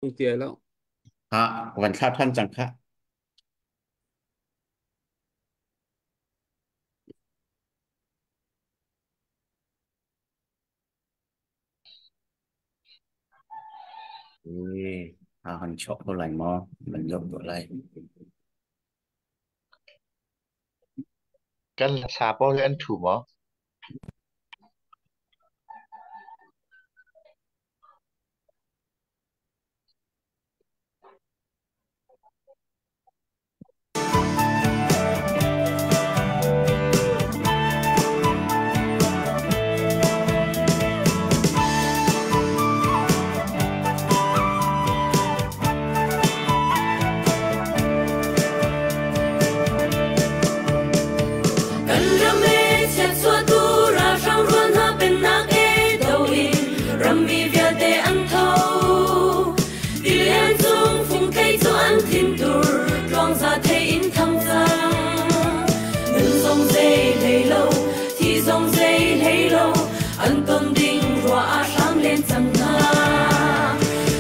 Ti ai lo. Ha, van thla than cang kha. E, ha han chok ko lai mo, van zok do lai. Kan sa pawl hi an ṭhu maw? Kan ram e chiatchuahtu ralhrang rual hna pennak e do in rammi vialte an tho. Tilian cung fungthei cu an thintur tluangza thei in thang cang. Nun zong zei hlei lo, thi zong zei hlei lo, an ton ding ruah ah hram len cang hna.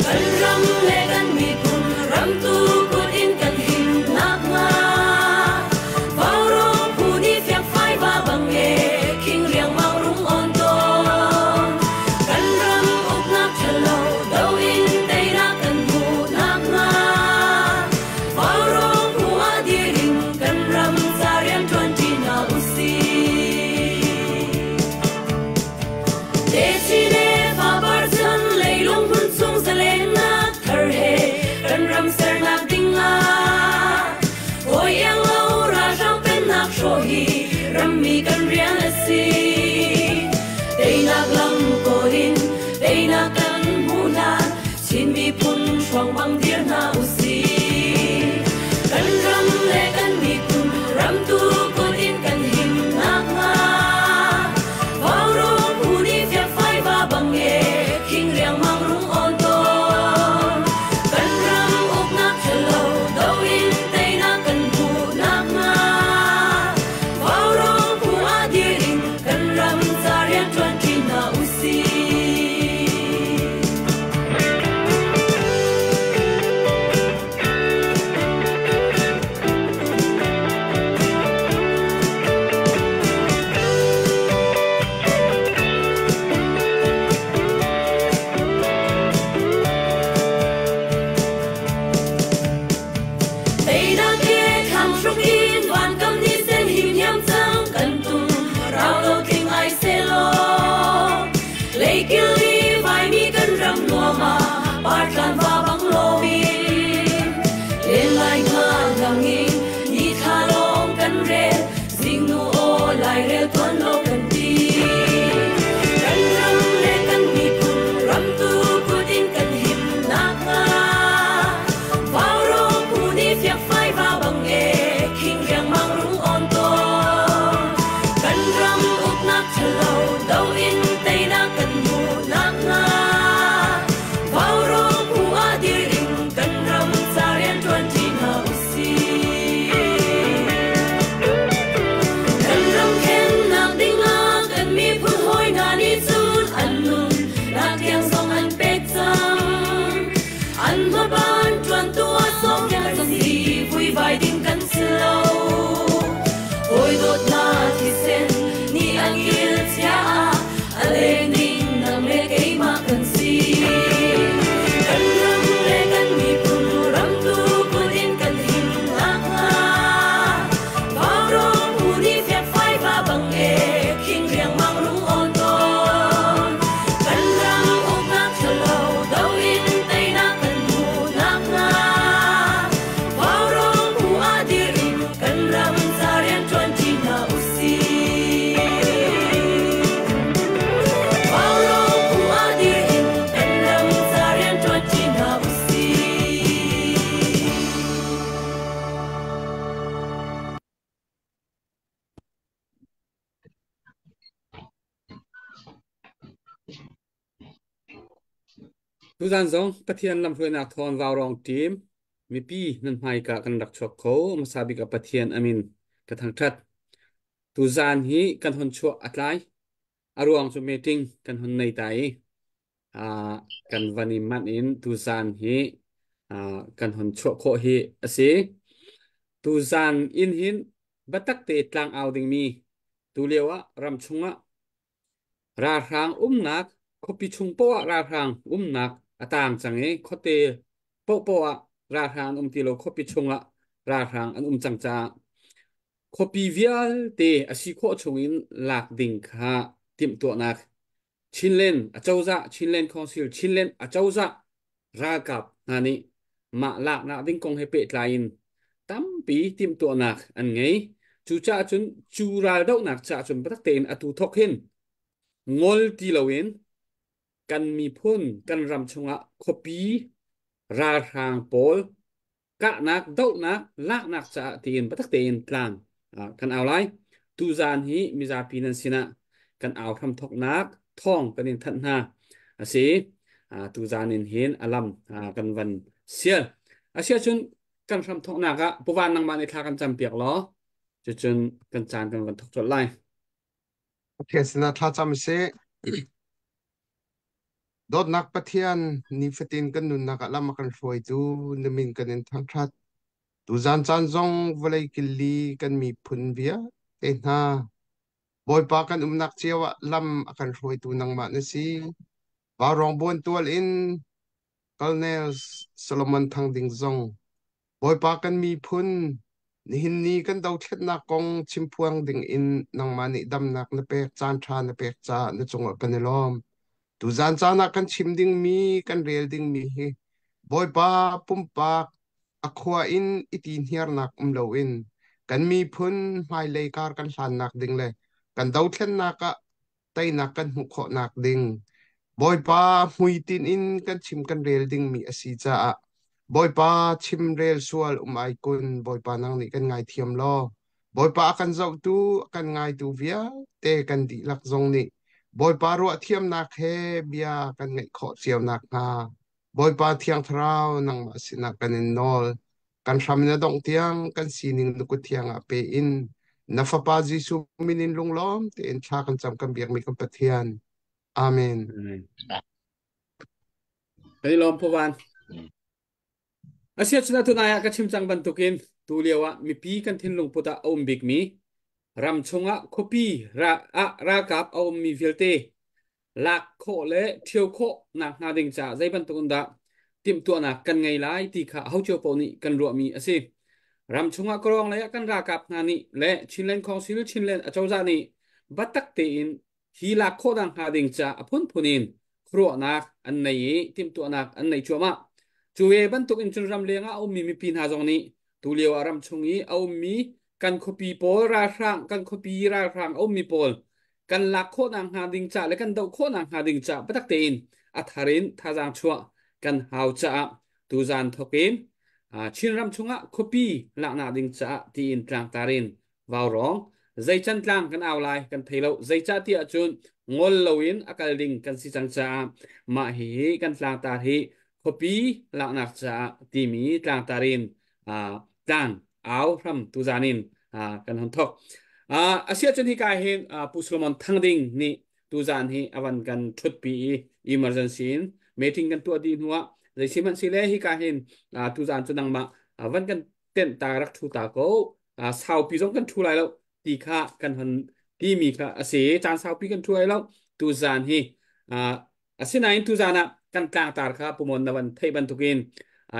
Kan ram le kan miphun ramtu kut in kan him nakhnga Vaurawng phu nih fiakfai va bang e khing riangmang rung on tawn. Kan ram uknak ṭhalo do in teinak kan hmuh nakhnga Vaurawng phu ah dir in kan ram ca rianṭuan ṭi hna usih. Techin le fapar chan leilung hmun chung zalennak thar he kan ram sernak ding ah hawi iang lo ralhrang pennak hrawh hi rammi kan rian a si. Teinak lam kawl in teinak kan hmuh hlan Chin miphun hruang bang dir hna usih. Kan ram le kan miphun ramtu kut in kan him nakhnga Vaurawng phu nih fiakfai va bang e khing riangmang rung awn tawn. Kan ram uknak ṭhalo do in teinak kan hmuh nakhnga Vaurawng phu ah dir in kan ram ca rianṭuan ṭi hna usih. Teinak he thlang hruk in vankam ni sen himhiam cang kan tum rau lo tling ai selaw Leikil i vaimi kan ram nuam ah partlan va bang loin len lai nga lang in ni thla lawng kan rel zingnu aw lairel tuan lo kan ti kan ram le kan miphun ramtu kut in kan him nakhnga Vaurawng phu nih fiakfai va bang e khing riangmang rung awn tawn kan ram uknak ṭhalo do in teinak kan hmuh nakhnga Vaurawng phu ah dir in kan ram ca rianṭuan ṭi hna usih. Kan ram khennak dingah kan miphun hawi hna nih cun an nun nak tiang zong an pek cang. An hmaban ṭuantu ah sawmrial kan si vuivai ding kan si lo. Hawi dawtnak thisen nih an kil chia ah a leng ding nang le keimah kan si. Kan ram le kan miphun ramtu kut in kan him nakhnga Vaurawng phu nih fiakfai va bang e khing riangmang rung awn tawn. Kan ram uknak ṭhalo do in teinak kan hmuh nakhnga Vaurawng phu ah dir in kan ram ca rianṭuan ṭi hna usih. Vaurawng phu ah dir in kan ram ca rianṭuan ṭi hna usih. Tuzan zong Pathian lamhruainak thawn vaurawng team mipi nan hmaika kan rak chuak kho. Hmasa bik ah Pathian amin ka thangṭhat. Tuzan hi kan hon chuah a tlai. A ruang cu meeting kan hon nei ta i Kan van i manh in tuzan hi kan hon chuah khawh hi a si. Tuzan in hin biatak te tlang au dingmi tu lio ah ram chungah ralhrang umnak khuapi chung poah ah ralhrang umnak a tang cang i khuate paohpaoh ah ralhrang an um ti lo khuapi chungah ralhrang an um cang caah khuapi vialte a si khawh chungin lak ding kha timhtuahnak Chinland acozah Chinland Council Chinland acozah ralkap hna nih mah laknak ding kong he pehtlai in tampi timhtuahnak an ngei. Cucaah cun cu raldohnak caah cun biatak tein atu thawk hin ngol ti loin kan miphun kan ram chungah khuapi ralhrang pawl kahnak dohnak laknak caah tiin biatak tein tlang kan au lai. Tuzaan hi mizapi nan sinah kan au hramthoknak thawng kan in thanh hna a si. Tuzaan in hin alam kan van sial. Asia cun kan hramthoknak ah puvan nangmah nih thla kan campiak law cucun kan caan kan van thok colh lai. Pathian sinah thlacam sih. Dawtnak Pathian, nifatin kan nunnak ah lam a kan hruaitu na min kan in thangṭhat. Tuzan caan zong vawlei killi kan miphun vialte hna, Bawipa kan umnak cio ah lam a kan hruaitu nangmah na si. Vaurawng buantual in Colonel Solomon Thang Ding zong Bawipa kan miphun, nihin ni kan dothlatnak kong chimphuang dingin nangmah nih damnak na pek, caanṭha na pek caah na cungah kan i lawm. Tuzan caan ah kan chim dingmi, kan rel dingmi hi Bawipa pumpak a khua in i ti hniarnak um loin kan miphun hmailei kar kan hlannak ding le kan dothlennak ah teinak kan hmuh khawhnak ding Bawipa hmuitinh in kan chim kan rel dingmi a si caah Bawipa chimrel sual um ai kun Bawipa nang nih kan ngaithiam law Bawipa a kan zohtu a kan ngaitu vialte kan dihlak zong nih Bawipa ruahthiamnak he bia kan ngaih khawh cio nakhnga Bawipa Thiang Thlarau nangmah sinah kan in nawl. Kan hram in a dongh tiang kan sining na kut thiang ah pe in na Fapa Jesuh min in lunglawm tein thla kan cam kan biakmi kan Pathian. Amen. Amen. Kan i lawm Phuvan. Asia cun atunai ah ka chim cang bantukin tu lio ah mipi kan thinlung put ah a um bikmi ram chungah khuapi ra ah ralkap a ummi vialte lak khawh le ṭhio khawh nak hnga ding caah zei bantuk in dah timhtuahnak kan ngei lai ti kha ho cio paoh nih kan ruahmi a si. Ram chungah kawrong lei ah kan ralkap hna nih le Chinland Council Chinland acozah nih biatak tein hi lak khawh nak hnga ding caah a phunphun in khuaruahnak an nei i timhtuahnak an nei cuahmah. Cu ve bantuk in cun ramleng ah a ummi mipi hna zong nih tulio ah ram chung i a ummi kan khuapi pawl ralhrang kan khuapi ralhrang a ummi pawl kan lak khawhnak hnga ding ca le kan doh khawhnak hnga ding ca biatak tein a thar in thazaang chuah kan hau caah tuzan thawk in Chinram chungah khuapi laknak ding caah tiin tlangtar in vaurawng zeican tlang kan au lai kan thei lo zeicah ti ahcun ngol loin a kal ding kan si cang caah mah hihi kan tlangtar hi khuapi laknak caah timi tlangtar in tlang au hram tuzan in kan hon thok. Asia cun hika hin Pu Solomon Thangding nih tuzan hi avan kan thutpi i emergency in meeting kan tuah dih hnuah zeisihmanh sile hika hin tuzan cu nangmah van kan tenh ta rak thu ta ko saupi zong kan thu lai lo ti kha kan hon timi kha a si caan saupi kan thu lai lo tuzan hi asinain tuzan ah kan tlangtar kha pumon na van theih bantukin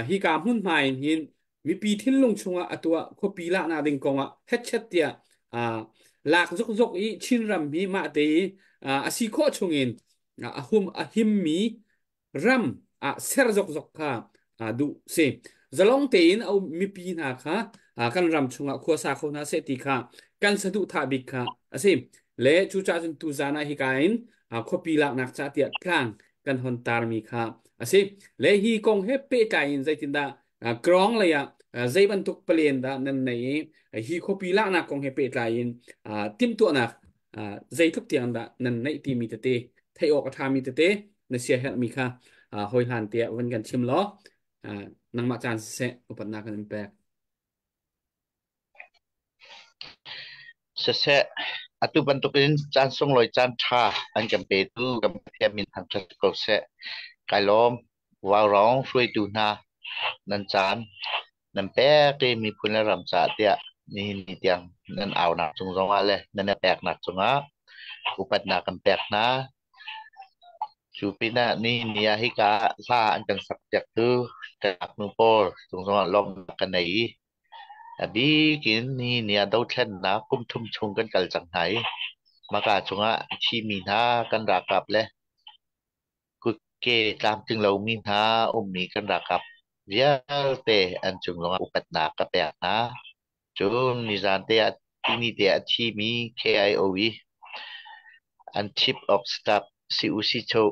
hika hmunhma in hin mipi thinlung chungah atuah khuapi laknak ding kongah hetchet tiah lak zokzok i Chinram hi mah te i a si khawh chungin a hum a himmi ram ah ser zokzok kha duh si zalong tein a mipi hna kha kan ram chungah khuasa kho hna seh ti kha kan saduhthah bik kha a si le cucaah cun tuzan ah hika in khuapi laknak ca tiah tlang kan hon tarmi kha a si le hi kong he pehtlai in zeitindah krong lei ah zei bantuk palen dah nan nei i hi khuapi laknak kong he pehtlai in timhtuahnak zeitluk tiang dah nan neih timi tete theih awk a ṭhami tete na sia herhmi kha hawi hlan tiah van kan chim law nangmah caan siseh upatnak kan in pek. Siseh, Atu bantukin caan sunglawi caan ṭha an kan petu kan Pathian min thangṭhat ko seh. Kai lawm. Vaurawng hruaitu hna nan caan nan pek i miphun le ram caah tiah nihin ni tiang nan aunak cung zongah le nan i peknak cungah upatnak kan pek hna. Cu pinah nihin ni ah hika ah hla an kan sakpiaktu kan ngaknu pawl cung zongah lawmhnak ka nei i a bik in nihin ni ah dothlennak kum thum chung kan kal cang hna i maka cungah a thimi hna kan ralkap le kutke tlamtling lomi hna ummi kan ralkap vialte an cung zongah upatnak ka pek hna. Cun nizan te ah tini te ah a thimi KIO i an Chief of Staff si-u-si-cho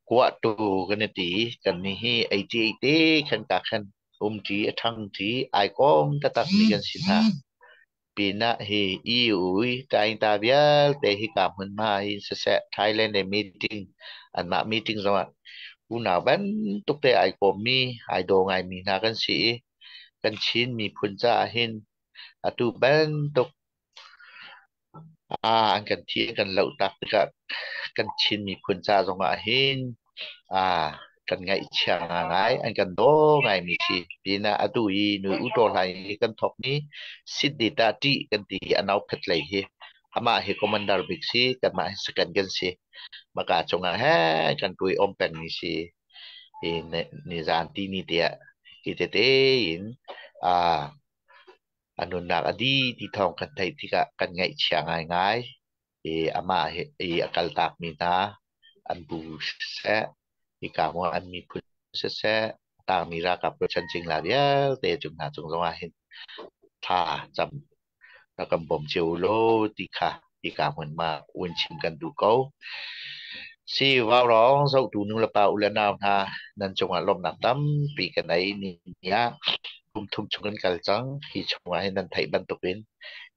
kuahtu kan i ti. Kannih hi ei te khan ka khan umṭi a ṭhangṭi ai kom taktakmi kan si hna. Pinah hi EU i taingta vialte hika hmunhma hin siseh Thailand le meeting anmah meeting zongah unau bantuk te ai kawmmi ai daw ngaimi hna kan si i kan Chin miphun caah hin atu bantuk an kan thi an kan lohtak tikah kan Chin miphun ca zongah hin kan ngaihchia ngai an kan daw ngaimi si. Pinah atu i nu utaw hlai hi kan thawkmi Sydney ta ṭih kan ti hi a nauphet lei hi amah hi commander bik si kanmah hi second kan si. Maka cungah he kan ṭui om pengmi si. Hi nizan tini tiah hi tete in a nunnak a di ti thawng kan theih tikah kan ngaihchia ngaingai. I amah hi a kaltakmi hna an bu siseh, hika hmun an miphun siseh, a tangmi ralkap rualchan cingla vialte cung hna cung zongah hin thla cam rak kan bawm cio u law ti kha hika hmun ma un chim kan duh ko. Si vaurawng zohtu nu le pa u le nau hna nan cungah lawmhnak tampi ka nei ni ah kum thum chung kan kal cang. Hi chungah hin nan theih bantukin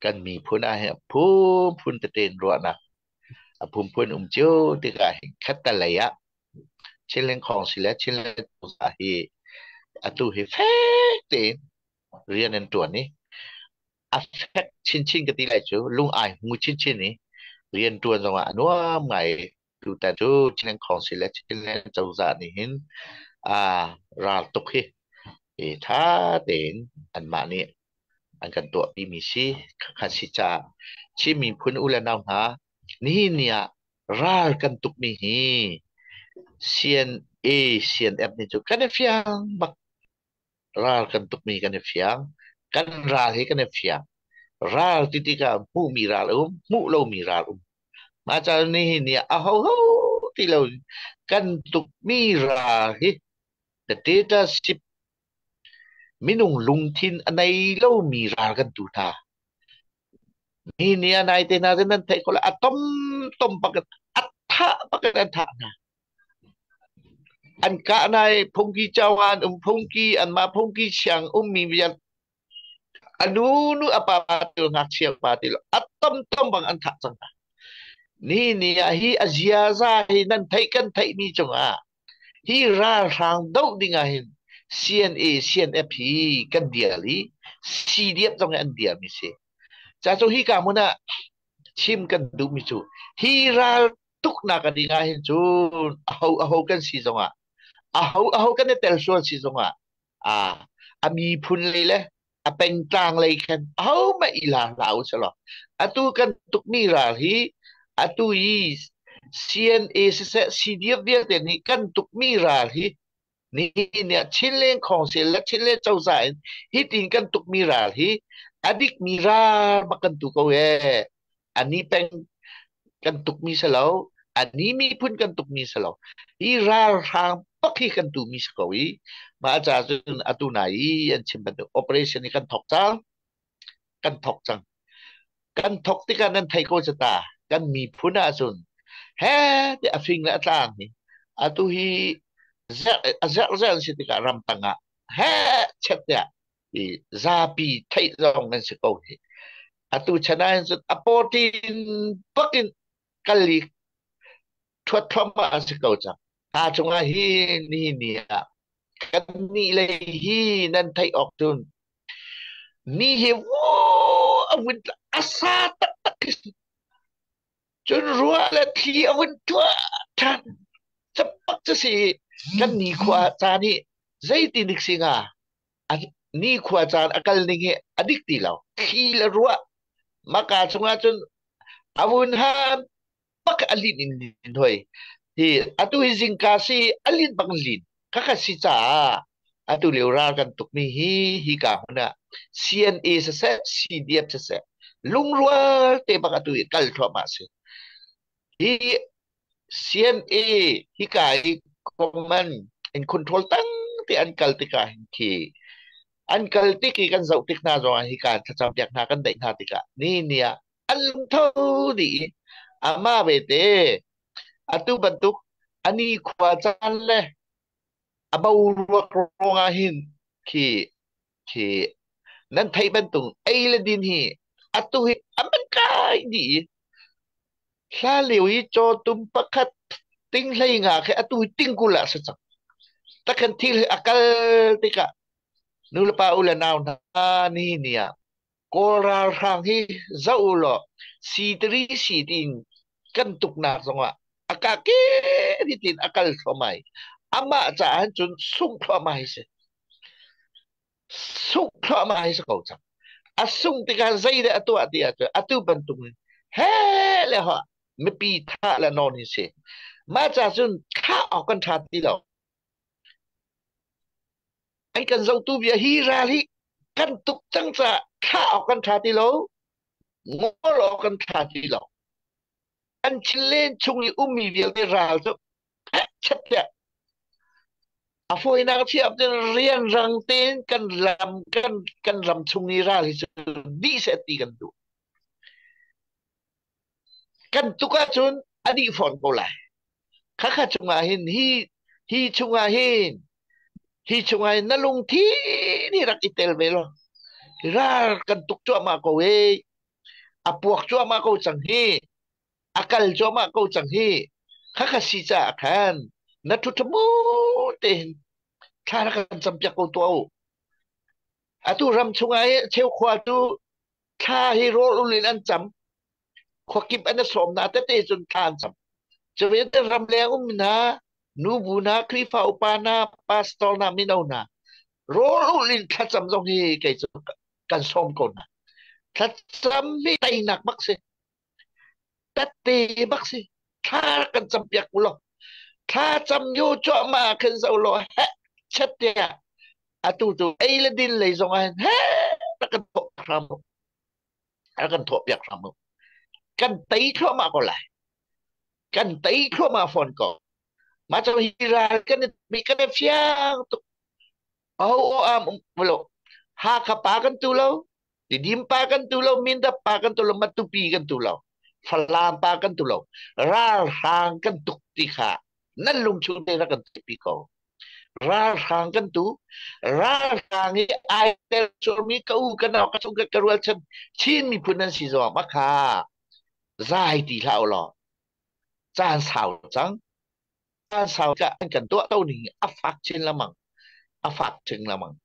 kan miphun ah hin a phunphun tete in ruahnak a phunphun um cio tikah hin khattelei ah Chinland Council le Chinland Cozah hi atu hi fek tein rian an ṭuan i a fek chinchin ka ti lai cu lung ai hmu chinchin i rian ṭuan zongah a nuam ngai. Tutan cu Chinland Council le Chinland Cozah nih hin ral tuk hi ṭha tein anmah nih an kan tuahpimi si. Khakha si caah Chin miphun u le nau hna nihin ni ah ral kan tukmi hi CNA CNF nih cu kan i fiang bak. Ral kan tukmi kan i fiang. Kan ral hi kan i fiang. Ral ti tikah hmuhmi ral a um, hmuh lomi ral um. Mah caah nihin ni ah ahoho ti lo kan tukmi ral hi the dictatorship minung lungthin a nei lomi ral kan tu hna. Ni ni a nai te hna nan theih ko lai a tom tom bak in a thah bak in an thah hna. An kah nai phungki chauhan um phungki anmah phungki siang ummi vial a nu nu a pa pa til ngakchia pa til a tom tom bang an thah cang hna. Ni ni ah hi a ziaza hi nan theih kan theih mi cungah hi ralhrang doh ding ah hin CNA CNF hi kan dial i CDF zong hi an dial mi si. Ca cu hi ka hmun ah chim kan duh mi cu hi ral tuknak a ding ah hin cun aho aho kan si zongah aho aho kan i tel sual si zongah a a miphun lei le a pengtlang lei khan ahohmanh i hlah hlah u selaw atu kan tukmi ral hi atu i CNA siseh CDF vialte nih kan tukmi ral hi nihin ah Chinland Council le Chinland cozah in hitin kan tukmi ral hi a dikmi ral bak kan tu ko ee ani peng kan tukmi si lo ani miphun kan tukmi si lo hi ralhrang bak hi kan tumi si ko i mah ca cun atu nai i an chim bantuk operation hi kan thok cang kan thok cang kan thok tikah nan thei ko ta kan miphun ah cun he ti a fing le a tlang hi atu hi a zerh zerh si tikah ramtang ah he chet tiah i zapi theih zong nan si ko hi atu chan ah cun a pawtin bakin kal i ṭhuat thluahmah an si ko cang hna cungah hi ni ni ah kan nih lei hi nan theih awk cun ni hi a vun A sa taktak khi si. Cun ruah le thli a vun tuah ṭhan. Capak cu si kan nikhua caan hi zeitin dik si hnga? A nikhua caan a kal ning hi a dik ti lo. Thli le ruah maka chungah cun a vun han bak a lin in lin hoi. Hi atu hi zingka si a lin bang lin. Khakha si caah atu lio ral kan tukmi hi hi ka hmun ah CNA siseh CDF siseh lungrual te bak atu hi kal thluahmah si. Hi CNA hika i command in control tang te an kal tikah hin khi an kal tik i kan zoh tik hna zong ah hika thlacam piak hna kan daih hna tikah ni ni ah an lungtho dih i amah bete atu bantuk ani khua caan le a boruak ruangah hin khi khi nan theih bantuk ei le din hi atu hi an man kai dih i hla lio i cawtum pakhat ting hlei nga khi atu hi ting kul ah si cang takhan thil hi a kal tikah nu le pa u le nau hna ni ni ah Kawl ralhrang hi zoh u law C3 C tiin kan tuknak zongah a ka ke tiin a kal thluahmah i amah caah cun sungh thluahmah hi si. Sungh thluahmah hi si ko cang. A sungh tikah zeidah a tuah ti ahcun atu bantuk in he le ha mipi thah le nawn hi si. Mah ca cun thlah awk kan ṭha ti lo. An kan zohtu bia hi ral hi kan tuk cang caah thlah awk kan ṭha ti lo, ngol awk kan ṭha ti lo. An thillen chung i ummi vialte ral cu chet tiah a fawinak thiam cun rianrang tein kan lam kan kan ram chung i ral hi cu dih seh ti kan duh. Kan tuk ahcun a dih fawn ko lai. Khakha chungah hin hi hi chungah hin hi chungah hin na lungthin hi rak i tel ve law ral kan tuk cuahmah ko e a puak cuahmah ko cang hi a kal cuahmah ko cang hi khakha si caah khan na ṭhuthamu tein thla rak kan campiak ko tuah u. Atu ram chungah hi cheukhua cu thla hi rawl ul in an cam. Khuakip an i sawm hna tete cun thla an cam. Cuve ramleng um hna, nubu hna, Khrihfa upa hna, pastor hna, mino hna, rawl ul in thlacam zong hi kei cu kan sawm ko hna. Thlacam hi teinak bak si. Tatte bak si. Thla kan cam piak u law. Thla cam yu cuahmah ah khin zo law heh chet tiah atu tu ei le din lei zong ah hin heh rak kan thawh hram u. Rak kan thawh piak hram u. Kan tei thluahmah ko lai. Kan tei thluahmah fawn ko. Mah cu hi ral kan i kan i fiang tuk. Aho o am um lo. Hakha pa kan tu lo. Tidim pa kan tu lo. Mindat pa kan tu lo. Matupi kan tu lo. Falam pa kan tu lo. Ralhrang kan tuk ti kha nan lungchung te rak kan pi ko. Ralhrang kan tu. Ralhrang hi ai tel surmi ka u ka nau ka chung ka rual chan Chin miphun nan si zong ma kha zai ti hlah u law caan sau cang. Caan sau ka an kan tuah to ning a fak chin lengmang. A fak chin lengmang.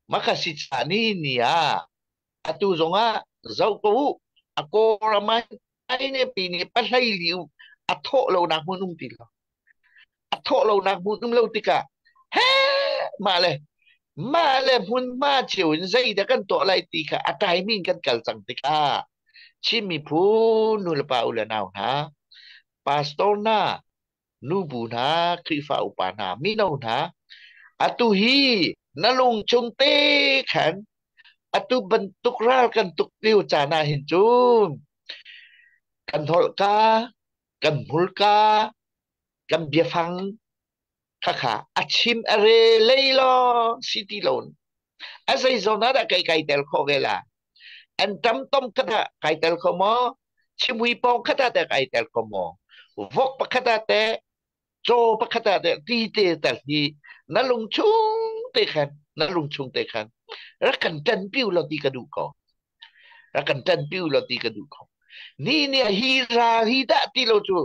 Maka si ca ni ni ah atu zong ah zoh ko u a kawlram ah ai ne pi nih pahlei liu a thawh lonak hmun um ti lo. A thawh lonak hmun um lo tikah he mah le mah le hmunhma cio in zeidah kan tuah lai ti kha a timing kan kal cang tikah Chin miphun nulepa u le nau hna pastor hna nubu hna Khrihfa upa hna mino hna atu hi na lungchung te khan atu bantuk ral kan tuk lio caan ah hin cun kan holh ka kan hmurka kan biafang khakha a chim a re lei law si ti lo a zei zawn ah dah kai kai tel khawh ve la an tam tom khat ah kai tel kho maw chimui pawng khat ah teh kai tel kho maw vok pakhat ah teh caw pakhat ah teh ti te tel hi na lung chung te khan na lung chung te khan rak kan tan piu lo ti ka duh ko rak kan tan piu lo ti ka duh ko ni nih hi ral hi dah ti lo cu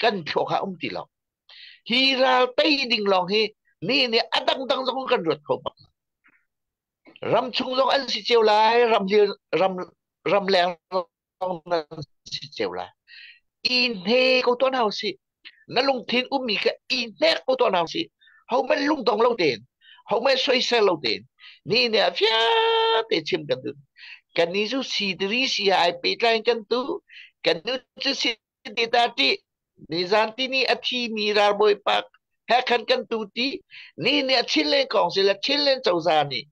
kan thluak ah um ti lo hi ral tei ding lawng hi ni nih a dangdang zong kan ruat kho bak ram chung zong an si cio lai ram ram ram leng zong. zong nan si cio lai. I hne ko tuah hna usih. Na lungthin ummi kha i hnek ko tuah hna usih. Hohmanh lungdong lo tein, hohmanh soisel lo tein, ni ne ah vialte chim kan duh. Kan ni cu C3 si ai pehtlai kan tu, kan nu cu si ta ti nizan ti ni a thi mi ralbawi pak he khan kan tu ti ni ni a Chinland kong si le Chinland cozah nih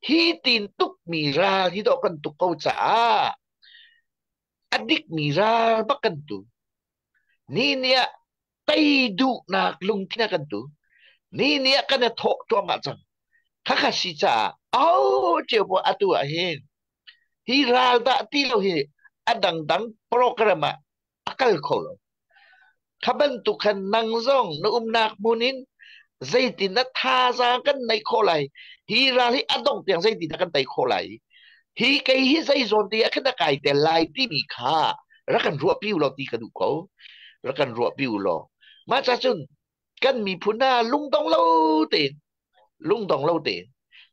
hi tin tuk mi ral hi dawh kan tuk ko caah a dik mi ral bak kan tu ni ni ah tei duhnak lungthin a kan tu ni ni ah kan i thawh tuangah cang khakha si caah au cio bu atu ah hin hi ral dah ti lo hi a dangdang program ah a kal kho lo. Kha bantuk khan nang zong na umnak hmun in zeitin dah thazaang kan neih khawh lai? Hi ral hi a dongh tiang zeitin dah kan tei khawh lai? Hi kei hi zei zawn te ah khin dah kai tel lai timi kha rak kan ruahpi u law ti ka duh ko. Rak kan ruahpi u law. Mah ca cun kan miphun hna lungdong lo tein lungdong lo tein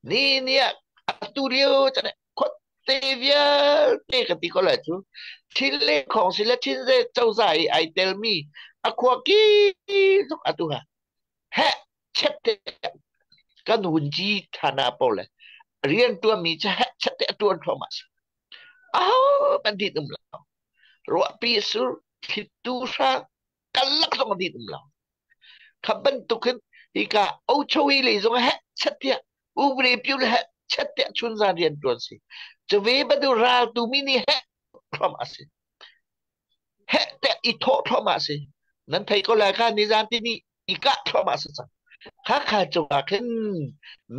ni ni ah atu lio chan khuate vialte ka ti ko lai cu thin le khong si le thin ze cozah i ai telmi a khua ki zuk atu ha he chet te kan hun ji thana po le rian tuan mi cha he chet te tuan thoma sa aho kan dit um lo ruahpi sur thlitu hra kalak zong a dit um lo kha bantuk hin hika ochowi lei zong he chat tiah ubre piu le he chat tiah chun zan rian tuan si cuve badu ral tu mi nih he throm a si he te i thawh throm a si nan thei ko lai kha nizan ti ni i kah throm a si cang kha kha cungah khin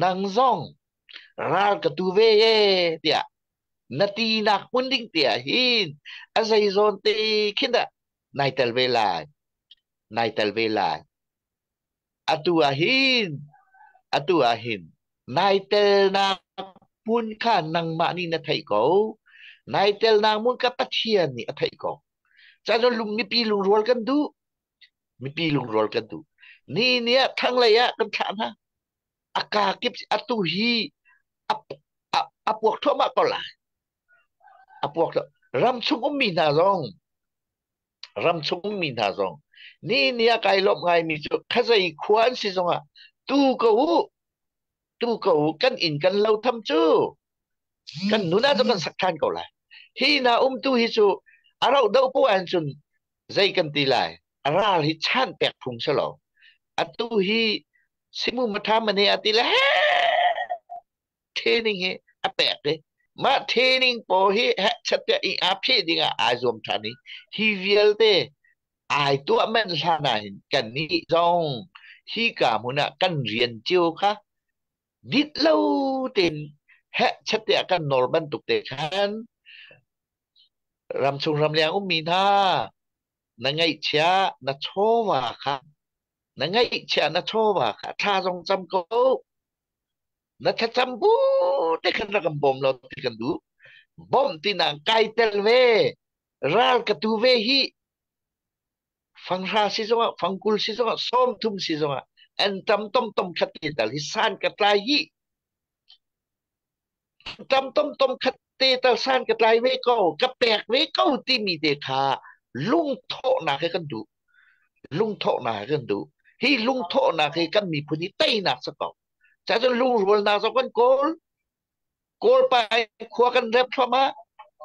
nang zong ral ka tu ve ye tiah na ti nak hmun ding tiah hin a zei zawn te khin dah nai tel ve lai nai tel ve lai atu ah hin atu ah hin nai telnak hmun kha nangmah nih na theih ko nai telnak hmun kha Pathian nih a theih ko caan lung mipi lungrual kan duh mipi lungrual kan duh ni ni ah thlanglei ah kan thlah hna a ka kip atu hi a a puak thluahmah ko lai a puak ram chung ummi hna zong ram chung ummi hna zong ni ni ah kai lawmh ngaimi cu khazei khua an si zongah tu ko u tu ko u kan inn kan lo tham cu kan nun ah cu kan sak ṭhan ko lai hi na umtu hi cu a rauh do po an cun zei kan ti lai a ral hi chan pek phung si lo atu hi simu matha mane ati le training hi a pek i mah training pawl hi hehchat tiah i aa pheh ding ah aa zuam ṭhan i hi vialte ai tuah manh hlan ah hin kannih zong hika hmun ah kan rian cio kha dit lo tein hehchat tiah kan nawl bantuk te khan ramchung ramleng ummi hna na ngaihchia na chawva kha na ngaihchia na chawva kha thla zong cam ko Na thlacam bu te khan rak kan bawm law ti kan duh. Bawmh ti nak kai tel ve. Ral ka tu ve hi fanghra si zongah fangkul si zongah sawmthum si zongah an tam tom tom khat te tal hi san ka tlai hi tam tom tom khat te tal san ka tlai ve ko ka pek ve ko timi te kha lungthawhnak he kan duh lungthawhnak he kan duh hi lungthawhnak hi kan miphun hi teinak sa ko Cacun lungrualnak zong kan kawl. Kawl pa khua kan rep thluahmah,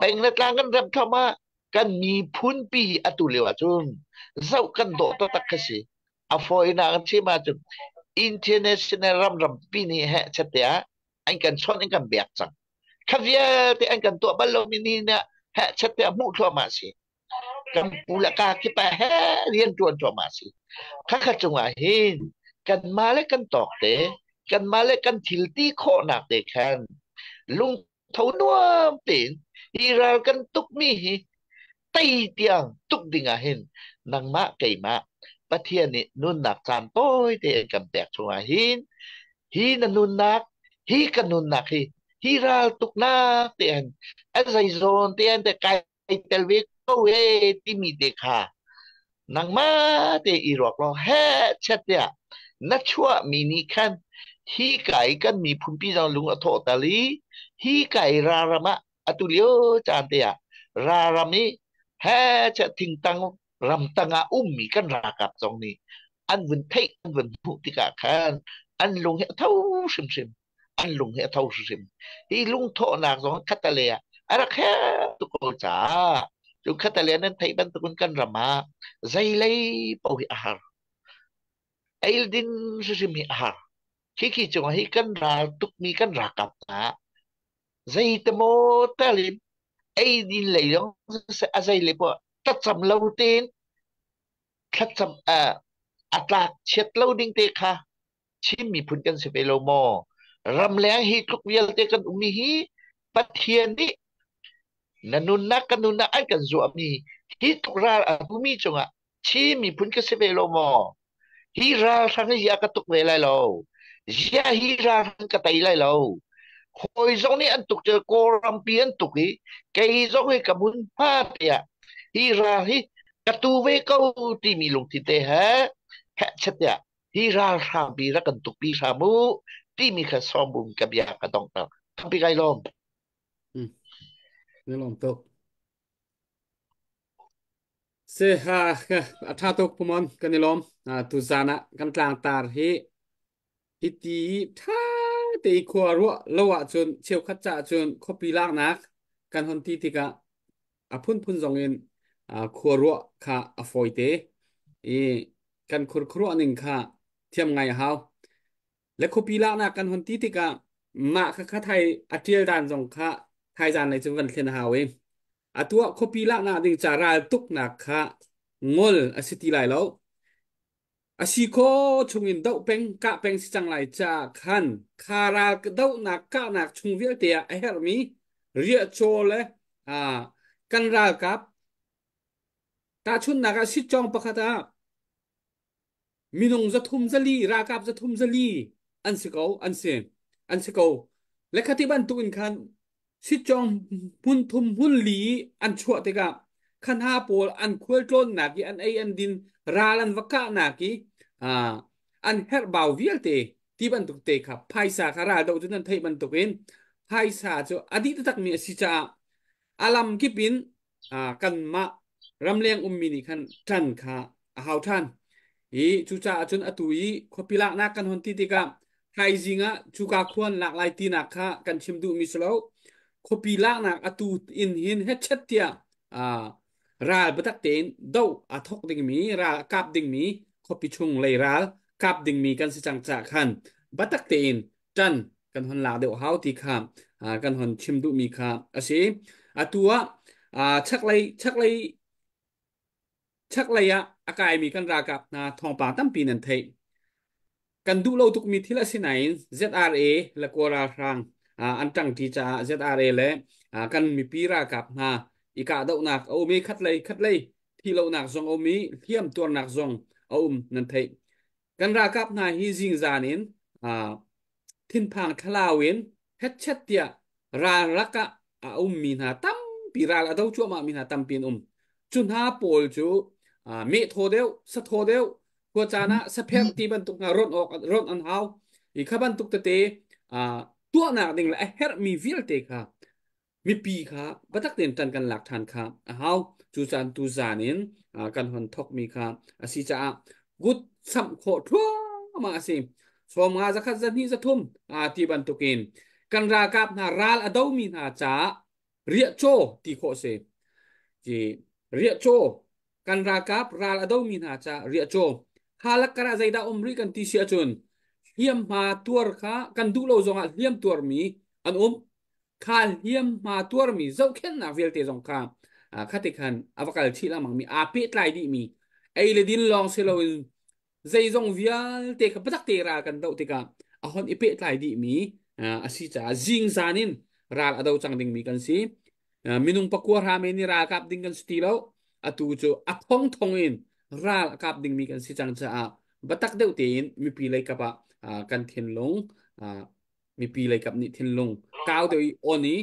peng le tlang kan rep thluahmah. Kan miphun pi hi atu lio ahcun zoh kan dawh taktak khi si. A fawinak an chim ahcun international ram rampi nih heh chat ah an kan chawnh an kan bek cang. Kha vialte an kan tuah bal lomi ni nih heh chat ah hmuh thluahmah si. Kan pu le ka kip ah he rian ṭuan cuahmah a si. Khakha cungah hin kanmah le kan tawk te, kanmah le kan thil ti khawhnak te khan lungtho nuam tein hi ral kan tukmi hi tei tiang tuk ding ah hin nangmah keimah Pathian nih nunnak caan tawi te an kan pek chungah hin hi na nunnak hi ka nunnak hi hi ral tuknak te an a zeizawn te an te kai tel ve ko e timi te kha nangmah te i ruak law he chet tiah na chuahmi nih khan hi ka i kan miphun pi zong lung a thawh tal i hi ka i raram ah atu lio caan te ah Ralram i he che thingtang ramtang ah ummi kan ralkap zong nih an vun theih an vun hmuh tikah khan an lung hi a tho hrimhrim an lung hi a tho hrimhrim hi lungthawhnak zong khatale ah a rak herh tuk ko caah cu khatale nan theih bantukin kan ram ah zeilei paoh hi a har eildin hrimhrim hi a har khi khi cungah hi kan ral tukmi kan ralkap hna zeitemaw tal in eidin lei zong a zei le poah thlacam lo tein thlacam a tlak chiat lo ding te kha Chin miphun kan si ve lo maw? Ramleng hi tluk vialte kan ummi hi Pathian nih na nunnak kan nunnak an kan zuahmi hi tluk ral a hmumi cungah Chin miphun ka si ve lo maw? Hi ralhrang hi a ka tuk ve lai lo. Zia hi ralhrang ka tei lai lo. Hawi zong nih an tuk cu Kawlrampi an tuk i kei zong hi ka hmunhma tiah hi ral hi ka tu ve ko timi lungthin te he hehchet tiah hi ralhrang pi rak kan tukpi hram u timi kha sawmbum ka bia ka donghter. Tampi kai lawm. Na lawm tuk. Se ha a tha tuk pumon kan i lawm. Tu zan ah kan tlangtar hi hiti tha te i khua ruah lo ahcun cheukhat ca cun khuapi laknak kan hon ti tikah a phunphun zong in khua ruah kha a fawi te i kan khurkhuruah ning kha thiam ngai a hau. Le khuapi laknak kan hon ti tikah mah kha kha thai a ṭial dan zong kha thaizan lei cu van thlen a hau i atu ah khuapi laknak ding ca ral tuknak kha ngol a si ti lai lo. A si kho chungin doh peng kah peng si cang lai caah khan kha ral dohnak kahnak chung vialte ah a herhmi riahcaw le kan ralkap tahchunhnak ah sitcawng pakhat ah minung zathum zali ralkap zathum zali an si ko an si an si ko le khati bantuk in khan sitcawng hmun thum hmun li an chuah tikah khanha pawl an khualtlawnnak i an ei an din ral an va kahnak i an herhbau vialte ti bantuk te kha phaisa kha ral do cu nan theih bantuk in phaisa cu a dih takmi a si caah a lam kip in kanmah ramleng ummi nih khan ṭan kha a hau ṭhan. I cucaah cun atu i khuapi laknak kan hon ti tikah thaizing ah cuka khuan lak lai tinak kha kan chim duhmi si lo. Khuapi laknak atu in hin hetchet tiah ral biatak tein doh a thok dingmi ral a kap dingmi khuapi chung lei ral kap dingmi kan si cang caah khan biatak tein ṭan kan hon lak deuh hau ti kha kan hon chim duhmi kha a si. Atu ah chaklei chaklei chaklei ah a kaimi kan ralkap hna thawngpang tampi nan theih. Kan duh lo tukmi thil a si nain ZRA le Kawl ralhrang an ṭangṭi caah ZRA le kan mipi ralkap hna i kahdohnak a um i khatlei khatlei thihlohnak zong a um i hliam tuarnak zong a um nan theih. Kan ralkap hna hi zingzan in thinphang thlalau in hetchet tiah ral rak ah a ummi hna tampi ral a do cuahmah mi hna tampi an um. Cu hna pawl cu meh thaw deuh, sathaw deuh, khua caan ah sapherh ti bantuk hna rawnh awk rawnh an hau. I kha bantuk tete tuahnak ding le a herhmi vialte kha mipi kha biatak tein ṭan kan lak ṭhan kha a hau. Cu caan tu zan in kan hon thokmi kha a si caah kut samh khawh thluahmah a si. 50 zakhat zahnih zathum ti bantukin kan ralkap hna ral a domi hna caah riahcaw ti khawh si. Ci riahcaw kan ralkap ral a domi hna caah riahcaw halak karah zeidah um rih kan ti si ahcun hliamhma tuar kha kan duh lo zongah hliam tuarmi an um kha hliamhma tuarmi zohkhenhnak vialte zong kha khati khan a va kal chih lengmang mi aa pehtlai dihmi ei le din lawng si loin zeizong vialte kha biatak te ral kan doh tikah a hon i pehtlai dihmi a si caah zingzan in ral a do cang dingmi kan si. Minung pakua hra men i ralkap ding kan si ti lo. Atu cu a thongthong in ral a kap dingmi kan si cang caah biatak deuh tein mipi lei kap ah kan thinlung mipi lei kap nih thinlung kau deuh i on i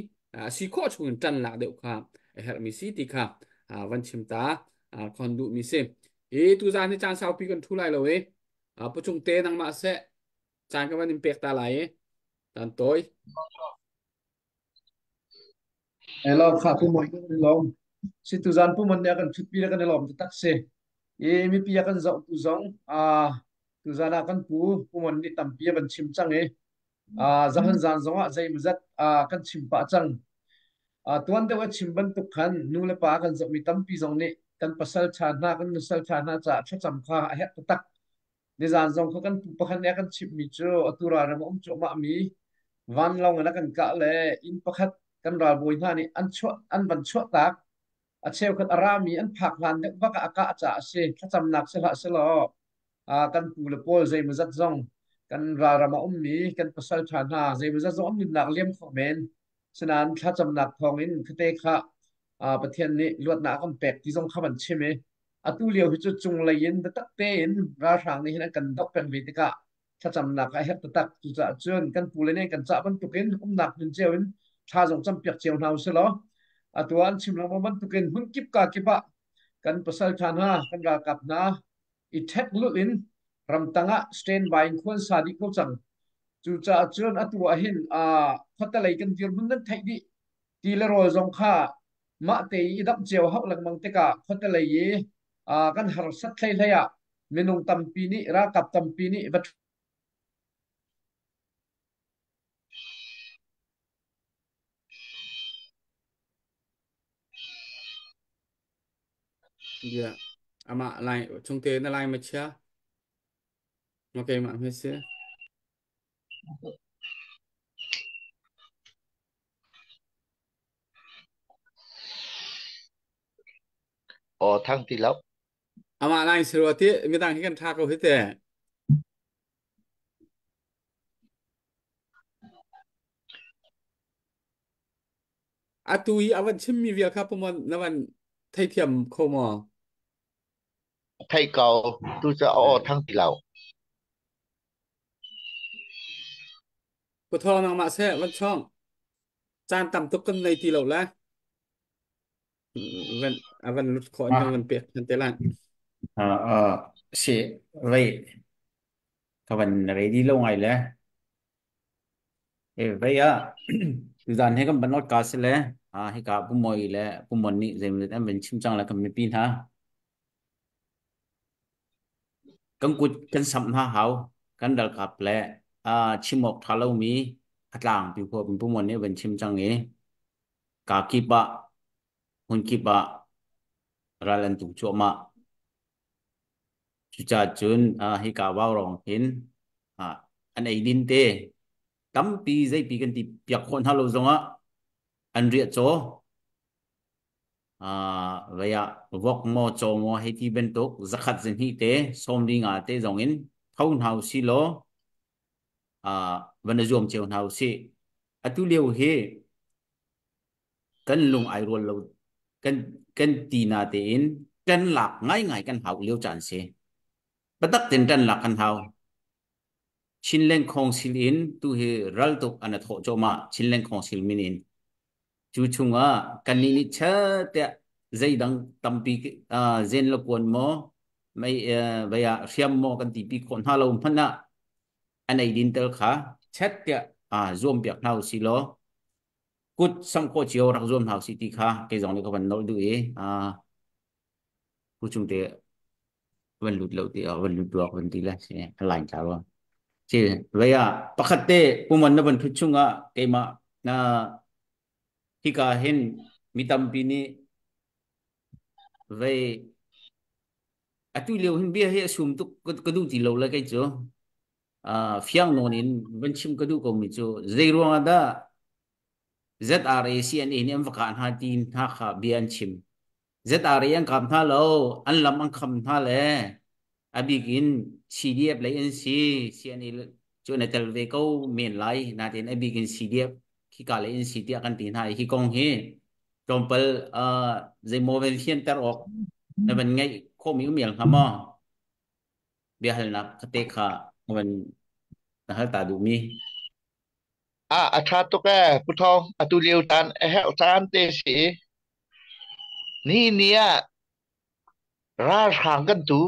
si khawh chung in ṭan lak deuh kha a herhmi si ti kha van chim ta khon duhmi si. Hi tuzaan hi caan saupi kan ṭhu lai lo i pucung te nangmah seh caan ka van in pek ta lai i tan tawi. Hello, kha pu moi kan lom. Si tuzan puman nih a kan ṭhutpi le kan i lawm taktak si. I mipi a kan zohtu zong tuzan ah kan pu puman nih tampi a van chim cang i zahan zan zong ah zeimawzat kan chim pah cang. Tuan deuh a chim bantuk khan nu le pa kan zohmi tampi zong nih kan pasal ṭha hna kan nusal ṭha hna caah thlacam kha a herh taktak. Nizan zong kha kan pu pakhat nih a kan chimhmi cu atu ralram a um cuahmahmi vanlawng in a kan kah le inn pakhat kan ralbawi hna nih an chuah an van chuahtak. A cheukhat a rami an phak hlan deuh bak ah a kah caah a si. Thlacamnak si hlah selaw kan pu le pawl zeimawzat zong kan ralram a ummi kan pasal ṭha hna zeimawzat zong an nunnak liam kho men. Sinain thlacamnak thawngin khate kha Pathian nih luatnak a kan pek ti zong kha van chim i atu lio hi cu cunglei in biatak tein ralhrang nih hin an kan doh peng ve tikah thlacamnak a herh taktak. Cucaah cun kan pu le nih kan cah bantukin umnak hmun cio in thla zong campiak cio hna usih law atu ah an chim lengmang bantukin hmun kip ka kip ah kan pasal ṭha hna, kan ralkap hna i ṭhek lulh in ramtang ah standby in khuan sa dih ko cang. Cucaah cun atu ah hin khuatelei kan dirhmun nan theih dih. Ti le rawl zong kha mah te i damh cio hauh lengmang tikah khuatelei i kan harsat hleihlei ah minung tampi nih ralkap tampi nih va Yeah. Ama lai chungte na lai ma chia. Okay ma hme si. Aw thang ti lo. Ama lai siro ti midang hi kan tha ko hi te. Atu i avan chimmi vial kha pumon na van theithiam kho maw? Thei ko tu ca aw thang ti lo. Pu Thawng nangmah seh van chong. Caan tam tuk kan nei ti lo le. Van avan lut khawh in kan van pek than te lai. Si vei ka van ready lo ngai le. E vei ah tuzan he kan ban ot ka si le hika Pu Moi le Pu Mon nih zeimawzat an van chim cang le kan mipi hna. Kan kut kan samh hna hau. Kan ralkap le chim awk ṭha lomi a tlangpi khua Pu Mon nih van chim cang i kaa kip ah hmun kip ah ral an tuk cuahmah. Cucaah cun hika vaurawng hin an eidin te tampi zeipi kan ti piak khawh hna lo zongah an riahcaw vei ah vok maw caw maw hei ti bantuk zakhat zahnih te sawmli nga te zong in tho hna usih law van i zuam cio hna usih. Atu lio hi kan lung ai rual lo kan kan ti na tein kan lak ngaingai kan hau lio caan si. Biatak ten kan lak kan hau. Chinland Council in tu hi ral tuk an thawh cawmah Chinland Council min in cu chungah kannih nih chat zeidang tampi zen le kuan maw mei vei ah hriam maw kan ti pi khawh hna lo hmanh ah an ei din tel kha chat tiah zuam piak hna usih law kut samh khawh cio rak zuam hna usih ti kha kei zong nih ka van nolh duh i pu chung te van lut lo ti van lut duak van ti le si a line tla rua si vei ah pakhat te puman na van thut chungah keimah na hika hin mi tampi nih vei atu lio hin bia hi a sum tuk ka duh ti lo le kei cu fiang nawn in van chim ka duh ko mi cu zei ruang ah dah ZRA CNA nih an va kah hna ti hna kha bia an chim. ZRA an kap hna lo, an lam an kham hna le a bik in CDF lei an si, CNA cu an i tel ve ko men lai, nain a bik in CDF khika lei an si tiah kan ti hna i hi kong hi tlawmpal zeimaw van fianter awk na van ngeih khawhmi um ial hnga maw? Biahalnak kate kha na van na hal ta duhmi. A ṭha tuk ee, Pu Thawng. Atu lio caan a herh caan te si. Ni ni ah ralhrang kan tu.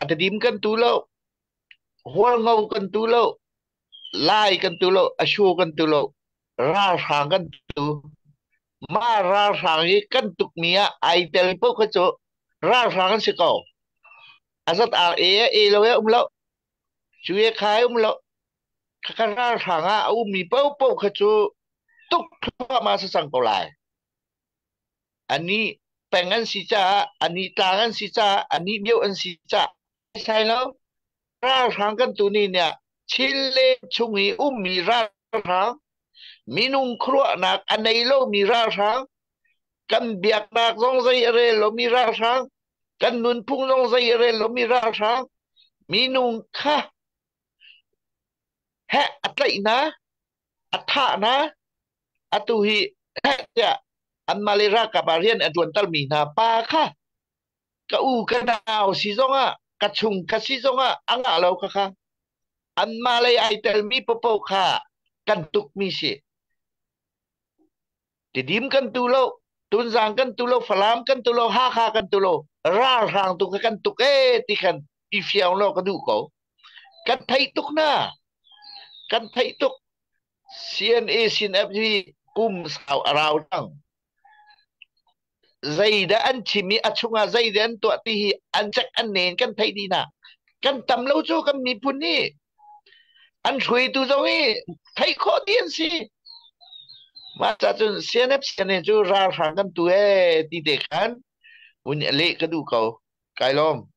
A tadim kan tu lo. Hualngo kan tu lo. Lai kan tu lo. Ashu kan tu lo. Ralhrang kan tu. Mah ralhrang hi kan tukmi ah ai tel paoh kha cu ralhrang an si ko. A zat ar e e lo e um lo. Cu e kha e um lo. Khakha ralhrang ah a ummi paohpaoh kha cu tuk thluahmah si cang ko lai. Anih peng an si caah, anih tlang an si caah, anih mio an si caah sai lo. Ralhrang kan tu ni nih Chinle chung i ummi ralhrang, minung khuaruahnak a nei lomi ralhrang, kan biaknak zong zei a rel lomi ralhrang, kan nunphung zong zei a rel lomi ralhrang, minung kha heh a tlaih hna, a thah hna, atu hi heh tiah anmah le ralkap ah rian a ṭuantermi hna pa kha ka u ka nau si zongah ka chung ka si zongah a ngah lo kha kha anmah lei ai telmi paohpaoh kha kan tukmi si. Tidim kan tu lo, Tunzang kan tu lo, Falam kan tu lo, Hakha kan tu lo, ralhrang tu kha kan tuk ee ti khan i fiang lo ka duh ko. Kan theih tuk na. Kan theih tuk. CNA CNF hi kum sau a rau cang. Zeidah an chim i a chungah zeidah an tuah ti hi an cek an nen kan theih dih hna. Kan tam lo cu kan miphun nih an hruaitu zong hi theih khawh dih an si. Mah ca cun CNF CNA cu ralhrang kan tu ee ti te khan vun leh ka duh ko. Kai lawm.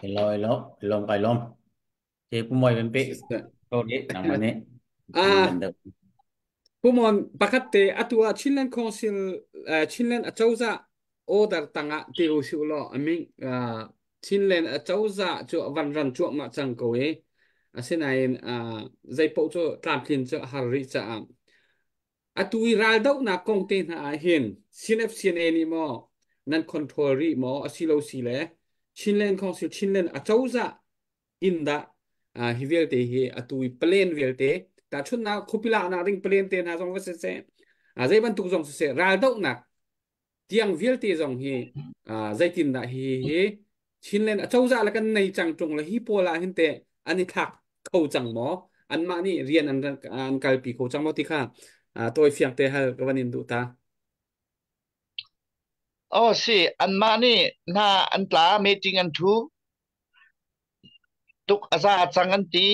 Hello, hello, lawm kai lawm. Te pu moi ben pe ko ni nangmah nih Ah, Pumon pakhat te atu ah Chinland Council Chinland acozah order tangah ti u si law aming Chinland acozah cu van ran cuahmah cang ko i asinain zeipoh cu tlamtlin cu a har rih caah atu i raldohnak kong te hna ah hin CNFCNA nih maw nan control rih maw asilo si le Chinland Council Chinland acozah inn dah hi vialte hi atu i plan vialte tahchunhnak khuapi laknak ding plan te hna zong va siseh zei bantuk zong siseh raldohnak tiang vialte zong hi zeitindah hi hi Chinland acozah le kan nei cang ṭung le hi pawl ah hin teh an i thlak kho cang maw anmah nih rian an an kalpi kho cang maw ti kha tawi fiang te hal ka van in duh ta. Oh si anmah nih hna an tla meeting an thu Tuk a za cang an ti.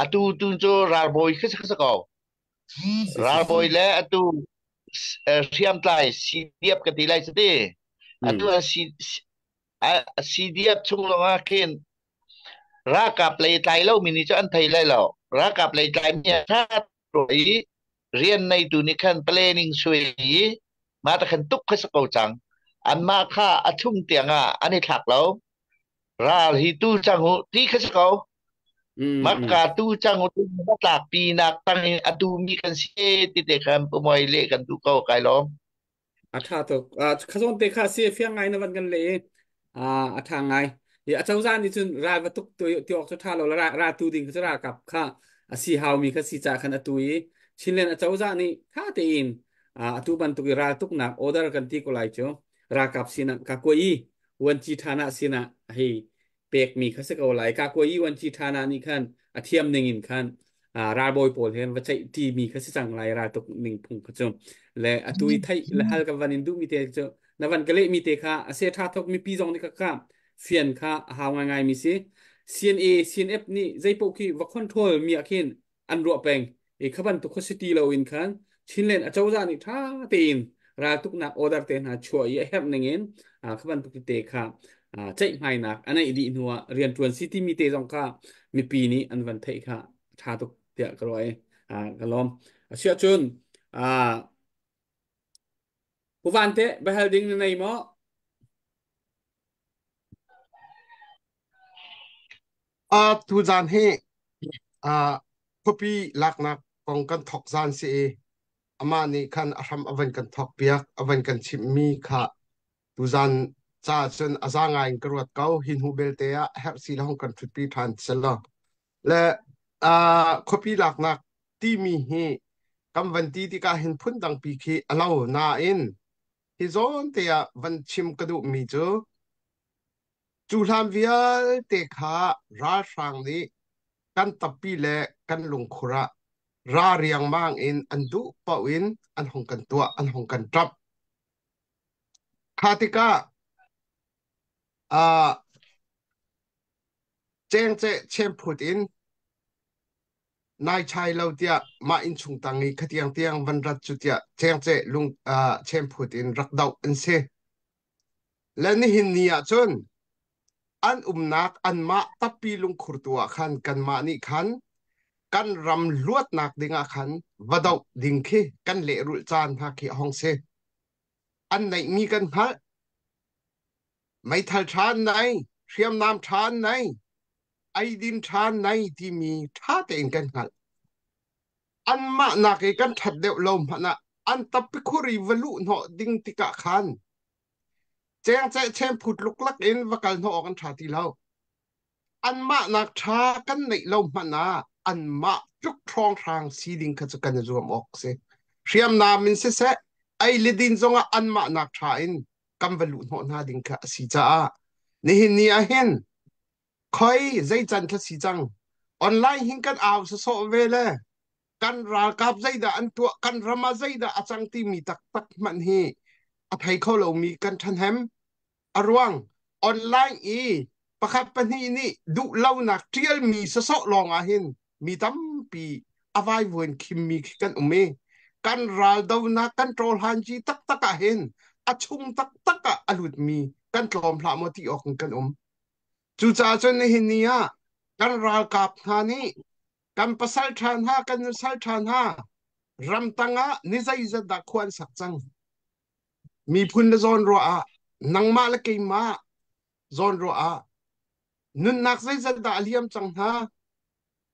Atu tu cu ralbawi khi si ko. Ralbawi le atu hriamtlai CDF ka ti lai cu ti. Atu CDF chung lawngah khin ralkap lei tlai lomi nih cu an thei lai lo. Ralkap lei tlai mi a i rian neitu nih khan planning suai i mah ta khan tuk kha si ko cang. Anmah kha a chung tiang ah an i thlak lo. Ral hi tu cang u ti kha si ko. Maka tu cang u tu tlak pi nak tang in a tu mi kan si ti te khan pumoi le kan tu ko kai lawm. A ṭha tuk. Kha zawn te kha si fiang ngai na van kan leh i a ṭha ngai. I a cozah nih cun ral va tuk ti awk cu ṭha lo ra tu ding kha cu ralkap kha a si haumi kha si ca khan atu i Chinland a cozah nih ṭha tein atu bantuk i ral tuknak order kan ti ko lai cu ralkap sinah ka kuai vuanci ṭhana sinah hei pekmi kha si ko lai. Ka kuai vuanci ṭhana nih khan a thiam ning in khan ralbawi pawl he va ceih ṭimi kha si cang lai raltuk ning phung kha cu. Le atu i theih le hal ka van in duhmi te cu na van ka lehmi te kha a se ṭha thok mipi zong nih ka ka fian kha a hau ngaingai mi si. CNA CNF nih zeipaoh khi va control mi ah khin an ruah peng i kha bantuk kha si ti loin khan Chinland acozah nih ṭha tein raltuknak order te hna chuah i a herh ning in kha bantuk tete kha ceihmainak a neih dih hnuah rianṭuan si timi te zong kha mipi nih an van theih kha ṭha tuk tiah ka ruah i ka lawm. Asiahcun Pu Van teh biahal ding na nei maw? Tuzaan hi khuapi laknak kong kan thawk zan si i amah nih khan a hram a van kan thawk piak, a van kan chimhmi kha tuzaan caah cun a za ngai in ka ruat ko. Hi hnu belte ah herh si le hong kan ṭhutpi ṭhan selaw. Le khuapi laknak timi hi kan van ti tikah hin phundangpi khi a lo nain hi zawn te ah van chim ka duhmi cu Cu hlan vialte kha ralhrang nih kan tappi le kan lungkhur ah. Ra riangmang in an duh paoh in an hung kan tuah, an hung kan ṭamh. Kha tikah cengceh chemphut in nai chai lo tiah mah innchung tang i khatiang tiang van rat cu tiah cengceh lung chemphut in rak doh an si. Le nihin ni ah cun an umnak anmah tappi lungkhur tu ah khan kanmah nih khan kan ram luatnak ding ah khan va doh ding khi kan lehrulh caan hna khi a hong si. An neihmi kan hngalh. Meithal ṭha an nei, hriamnam ṭha an nei, eidin ṭha an nei timi ṭha tein kan hngalh. Anmah nak i kan ṭhat deuh lo hmanh ah an tappi khur i va luh hnawh ding tikah khan cengceh chemphut luklak in va kal hnawh awk an ṭha ti lo. Anmah nak ṭha kan neih lo hmanh ah anmah tluk hrawnghrang si ding kha cu kan i zuam awk si. Hriamnam in siseh, ei le din zongah anmah nak ṭha in kan va luh hnawh hna ding kha a si caah nihin ni ah hin khoi zei can kha si cang online hin kan au sawsawh ve le kan ralkap zeidah an tuah kan ram ah zeidah a cang timi taktak hmanh hi a thei kho lomi kan ṭhahnem. A ruang online i pakhat pahnih nih duh lonak ṭialmi sawsawh lawng ah hin mi tampi a vaivuan khimmi khi kan um i kan raldonak kan ṭawlhanci taktak ah hin a chung taktak ah a lutmi kan tlawm hlah maw ti awk in kan um. Cucaah cun nihin ni ah kan ralkap hna nih kan pasal ṭha hna kan nusal ṭha hna ramtang ah ni zeizat dah khua an sak cang. Miphun le zawn ruah ah nangmah le keimah zawn ruah ah nunnak zeizat dah a liam cang hna.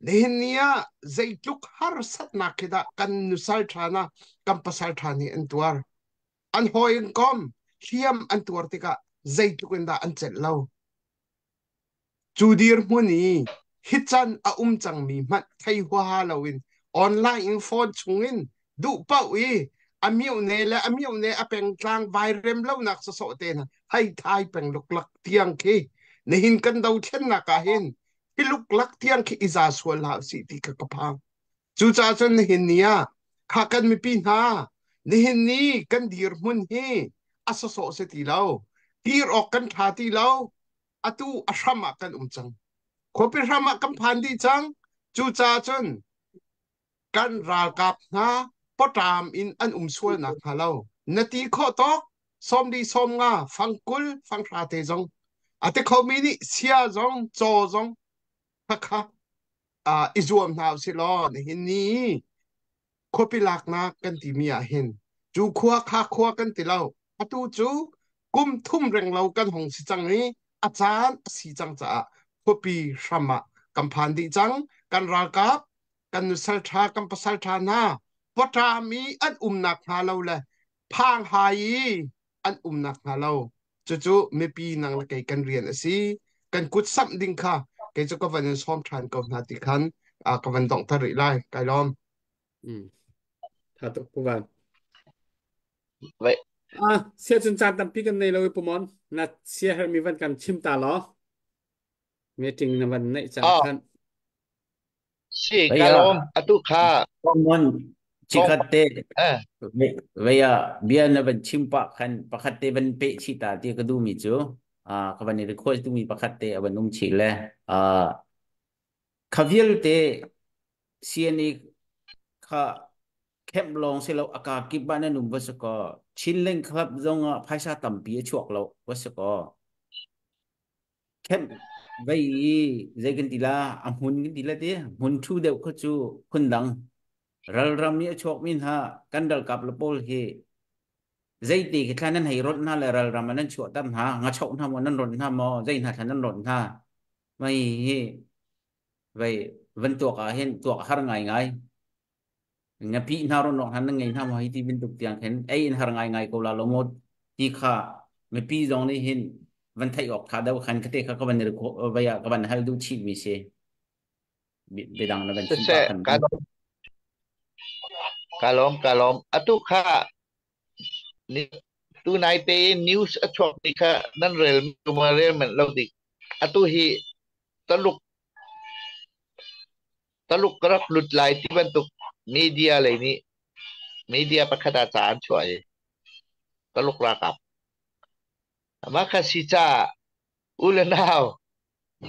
Nihin ni ah zeitluk harsatnak khi dah kan nusal ṭha hna kan pasal ṭha nih an tuar. An hawi in kom hliam an tuar tikah zeitluk in dah an celh lo. Cu dirhmun i hi can a um cangmi hmanh thei huaha loin online in phone chungin duh paoh i a miohne le a miohne a pengtlang vai rem lonak sawsawh te hna hei thai peng luklak tiang khi nihin kan dothlennak ah hin hi luklak tiang khi i za sual hlah usih ti kha ka phang. Cucaah cun nihin ni ah kha kan mipi hna nihin ni kan dirhmun hi a sawsawh si ti lo. Dir awk kan ṭha ti lo. Atu a hram ah kan um cang. Khuapi hram ah kan phan dih cang. Cucaah cun kan ralkap hna pawṭam in an um sual nakhnga lo na ti khawh tawk 40 50 fang 20 fang 10 te zong a ti khomi nih sia zong caw zong khakha i zuam hna usih law nihin ni khuapi laknak kan timi ah hin cu khua kha khua kan ti lo. Atu cu kum thum reng lo kan hong si cang i a caan a si cang caah khuapi hram ah kan phan dih cang. Kan ralkap kan nusal ṭha kan pasal ṭha hna pawṭam i an umnak hnga lo le phang hai i an umnak hnga lo cucu mipi nang le kei kan rian a si. Kan kut samh ding kha kei cu ka van in sawm ṭhan ko hna ti khan ka van donghter rih lai. Kai lawm. Tha tuk Pu Van. Ah, sia cun caan tampi kan nei lo i Pumon na sia hermi van kan chim ta law meeting na van neih cang khan. Si ka lawm atu kha Common chikhat te veia bia na van chim pah khan pakhat te van pe chi ta ti ka du mi cu ka van i request du mi pakhat te a van um chi le kha vialte CNA kha camp lawng si lo aka kip ba nan um va si ko Chinland Club zong ah phaisa tampi a chuak lo va si ko Camp vei i zei kan ti la a hmun kan ti la ti hmun ṭhu deuh kha cu phundang ralram i a chuakmi hna kan ralkap le pawl hi zeiti khi thla nan hei ronh hna le ralram ah nan chuahter hna ngachoh hna maw nan ronh hna maw zei hna thla nan ronh hna mei hi vei van tuak ah hin tuak har ngaingai Ngapi hna ronrong hna nan ngei hna maw hi ti bantuk tiang khin ei in har ngaingai ko la lo maw ti kha mipi zong nih hin van theih awk tha deuh khan kate kha ka van vai ah ka van hal duh chih mi si biadang na van chim pa khan. Ka lawm ka lawm atu kha ni tu nai te news a chuak mi kha nan rel ma rel men lo dik atu hi taluk taluk ka rak lut lai ti bantuk. Media lei nih media pakhat ah ca an chuah i Taluk ralkap mah kha si caah u le nau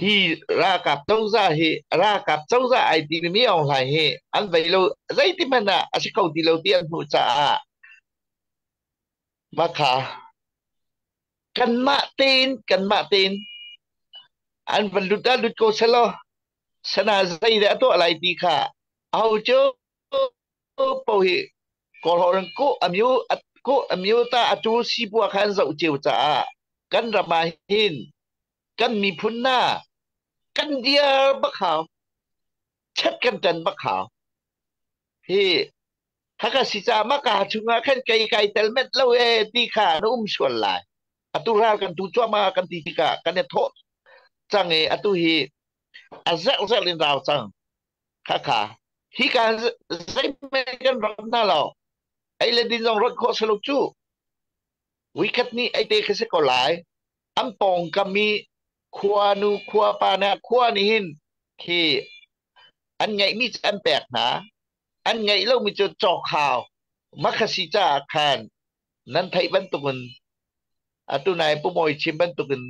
hi ralkap cozah hi ralkap cozah ai ti mi Aung Hlaing hi an vei lo zeiti hmanh ah a si kho ti lo ti an hmuh caah mah kha kanmah tein an van lut ah lut ko selaw sana zei dah a tuah lai ti kha aho cu paoh hi Kawlhawn ku amyu ku amyu ta atu sipua kha an zoh cio caah kan ram ah hin kan miphun hna kan diar bak hau chet kan ṭan bak hau hi khaka si ca ma ka chungah khan kei kai tel met lo e ti kha na um sual lai atu ral kan tu cuahmah kan ti tikah kan i thawh cang i atu hi a zerh zerh in rau cang khakha hi ka zeihmanh kan rak hna lo ei le din zong rat khawh selo cu wikhat nih ei te kha si ko lai an pawngkam i khua nu khua pa na khua nih hin khi an ngeihmi cu an pek hna an ngeih lomi cu cawk hau makhasi caah khan nan theih bantukin atu nai pumawi chim bantukin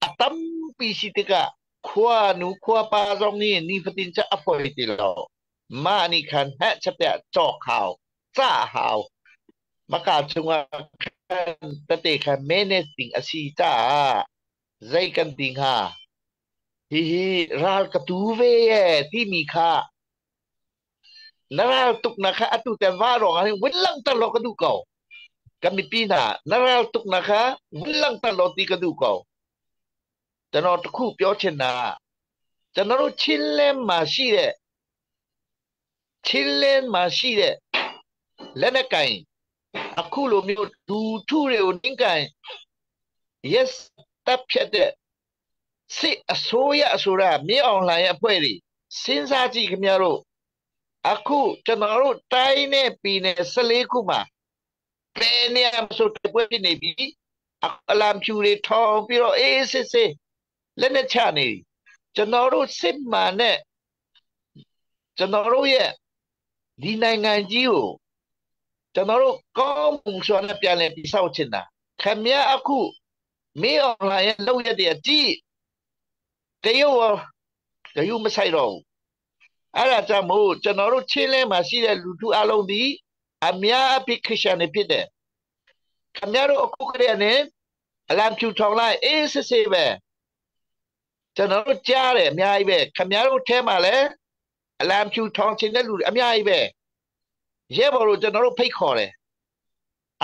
a tampi si tikah khua nu khua pa zong nih nifatin cu a fawi ti lo. Mah nih khan heh chapeh cawk hau, cah hau. Maka chungah khan tete kha manage ding a si caah zei kan ti hnga? Hihi ral ka tu ve e timi kha na ral tuknak kha atu te va ruang ah hin vun langhter law ka duh ko. Kan mipi hna na ral tuknak kha vun langhter law ti ka duh ko. ကျွန်တော်တခုပြောချင်တာကျွန်တော်တို့ချင်းလဲမှာရှိတဲ့ချင်းလဲမှာရှိတဲ့လက်နက်ကင်အခုလိုမျိုးဒူထုတွေကိုနင်းကန် yes တပ်ဖြတ်တဲ့စစ်အစိုးရအစိုးရမြင့်အောင်လှိုင်ရဲ့အဖွဲ့တွေစဉ်းစားကြည့်ခင်ဗျားတို့အခုကျွန်တော်တို့တိုင်းနဲ့ပြည်နယ်14ခုမှာဘယ်နေရာမှာဆိုတိုက်ပွဲဖြစ်နေပြီအလံဖြူတွေထောင်ပြီးတော့အေးစစ်စစ်လက်နဲ့ချနေကျွန်တော်တို့စစ်မှန်တဲ့ကျွန်တော်တို့ရဲ့ဒီနိုင်ငံကြီးကိုကျွန်တော်တို့ကောင်းမှုစွာနဲ့ပြန်လည်တည်ဆောက်ချင်တာခင်ဗျားအခုမင်းအွန်လိုင်းရဲ့လုပ်ရက်တွေကြည့်တရုတ်ရောတရုတ်မဆိုင်တော့ဘူးအဲ့ဒါကြောင့်မို့ကျွန်တော်တို့ချင်းလဲမှာရှိတဲ့လူထုအလုံးဒီအများအပြည့်ခရစ်ယာန်တွေဖြစ်တယ်ခင်ဗျားတို့အခုကတည်းကနေအလံဖြူထောင်လိုက်အေးစစ်စစ်ပဲကျွန်တော်တို့ကြားတယ်အများကြီးပဲခင်ဗျားတို့ထဲမှာလည်းအလံဖြူထောင်ချင်တဲ့လူတွေအများကြီးပဲရဲဘော်တို့ကျွန်တော်တို့ဖိတ်ခေါ်တယ်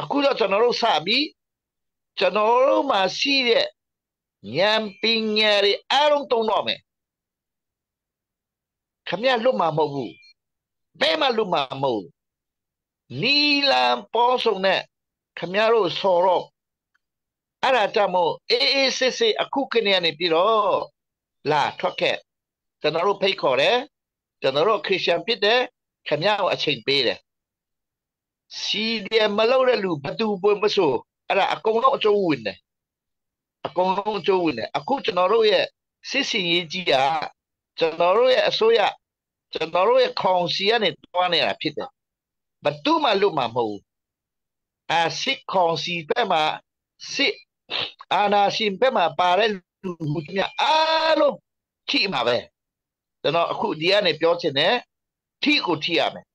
အခုတော့ကျွန်တော်တို့စပြီးကျွန်တော်တို့မှာရှိတဲ့ဉာဏ်ပညာတွေအားလုံးတုံတော့မယ်ခမရလွတ်မှာမဟုတ်ဘူးဘယ်မှလွတ်မှာမဟုတ်နီလန်ပေါ်စုံနဲ့ခမရတို့ဆော်တော့အဲ့ဒါကြောင့်မို့အေးအေးစစ်စစ်အခုကနေနေပြီးတော့လာထွက်ခဲ့ကျွန်တော်တို့ဖိတ်ခေါ်တယ်ကျွန်တော်တို့ခရစ်ယာန်ဖြစ်တယ်ခမရကိုအချိန်ပေးတယ်စီဒီမလုပ်တဲ့လူဘသူပွင့်မဆိုအဲ့ဒါအကုန်လုံးအကျိုးဝင်တယ်အကုန်လုံးအကျိုးဝင်တယ်အခုကျွန်တော်တို့ရဲ့စစ်စင်ရေးကြီးကကျွန်တော်တို့ရဲ့အစိုးရကျွန်တော်တို့ရဲ့ခေါင်စီကနေတွားနေတာဖြစ်တယ်ဘသူမှလွတ်မှာမဟုတ်ဘူးအာစစ်ခေါင်စီဘက်မှာစစ်အာနာရှင်ဘက်မှာပါတဲ့လူများအားလုံးထိမှာပဲကျွန်တော်အခုဒီကနေပြောချင်တယ်ထိကိုထိရမယ်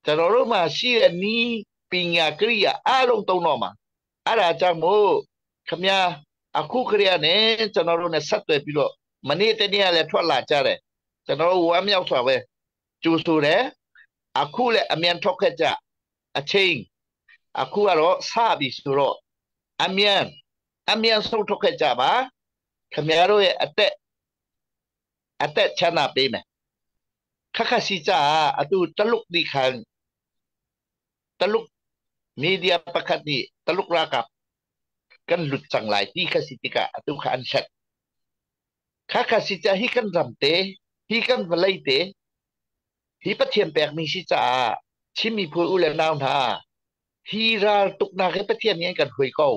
ကျွန်တော်တို့မှာရှိတဲ့နီးပညာကိရိယာအားလုံးသုံးတော့မှာအဲ့ဒါကြောင့်မို့ခမညာအခုခရီးနဲ့ကျွန်တော်တို့ ਨੇ ဆက်သွယ်ပြီးတော့မနေ့တနေ့ကလည်းထွက်လာကြတယ်ကျွန်တော်တို့ဝမ်းမြောက်စွာပဲကြိုဆိုတယ်အခုလည်းအမြန်ထွက်ခဲ့ကြအချိန်အခုကတော့စပြီဆိုတော့အမြန်အမြန်ဆုံးထွက်ခဲ့ကြပါခမရတို့ရဲ့အသက်အသက်ချမ်းသာပေးမယ်ခက်ခက်စီကြအတူတလုတ်ဒီခံတလုတ်မီဒီယာပခတ်ဒီတလုတ်ရာကกันหลุดจังหลายที่คสิติกะตุขอันชัดခခစီချဟိကန်ရမ်တေဟိကန်ဝလိုက်တေဟိပထယံပက်မီစီချာชิมีพูอุเลนาวนาฮีราตุกนาเกปะเทียนยังกันหวยเกา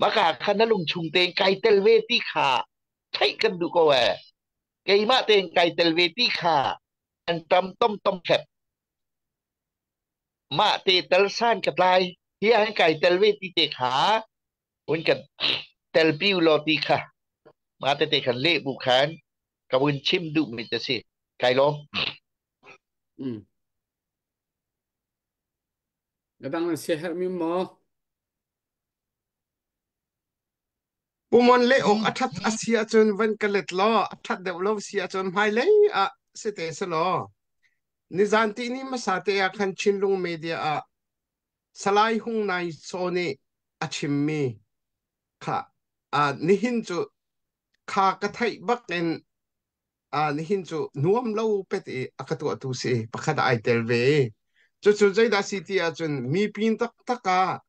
มากาคันลุงชุงเตงไกเตลเวติขาใช่กันดูก็แวไกมาเตงไกเตลเวติขา An tam tom tom khep mah te tel san ka tlai hi an kai tel ve ti te kha un kan tel pi law ti kha ma te te khan le bu khan ka vun chim duh mi te si kai lawm. Adang na sia herh mi maw? Pumon le awk a ṭhat a si ahcun van ka let law a ṭhat deuh lo si ahcun hmailei ah si te selaw nizan tihni hmasa te ah khan Chinlung Media ah Salai Hung Nai Saw nih a chimmi kha nihin cu kha ka theih bak in nihin cu nuam lo pet i a ka tuahtu si pakhat ai tel ve. Cucu zeidah si ti ahcun mi pin taktak ah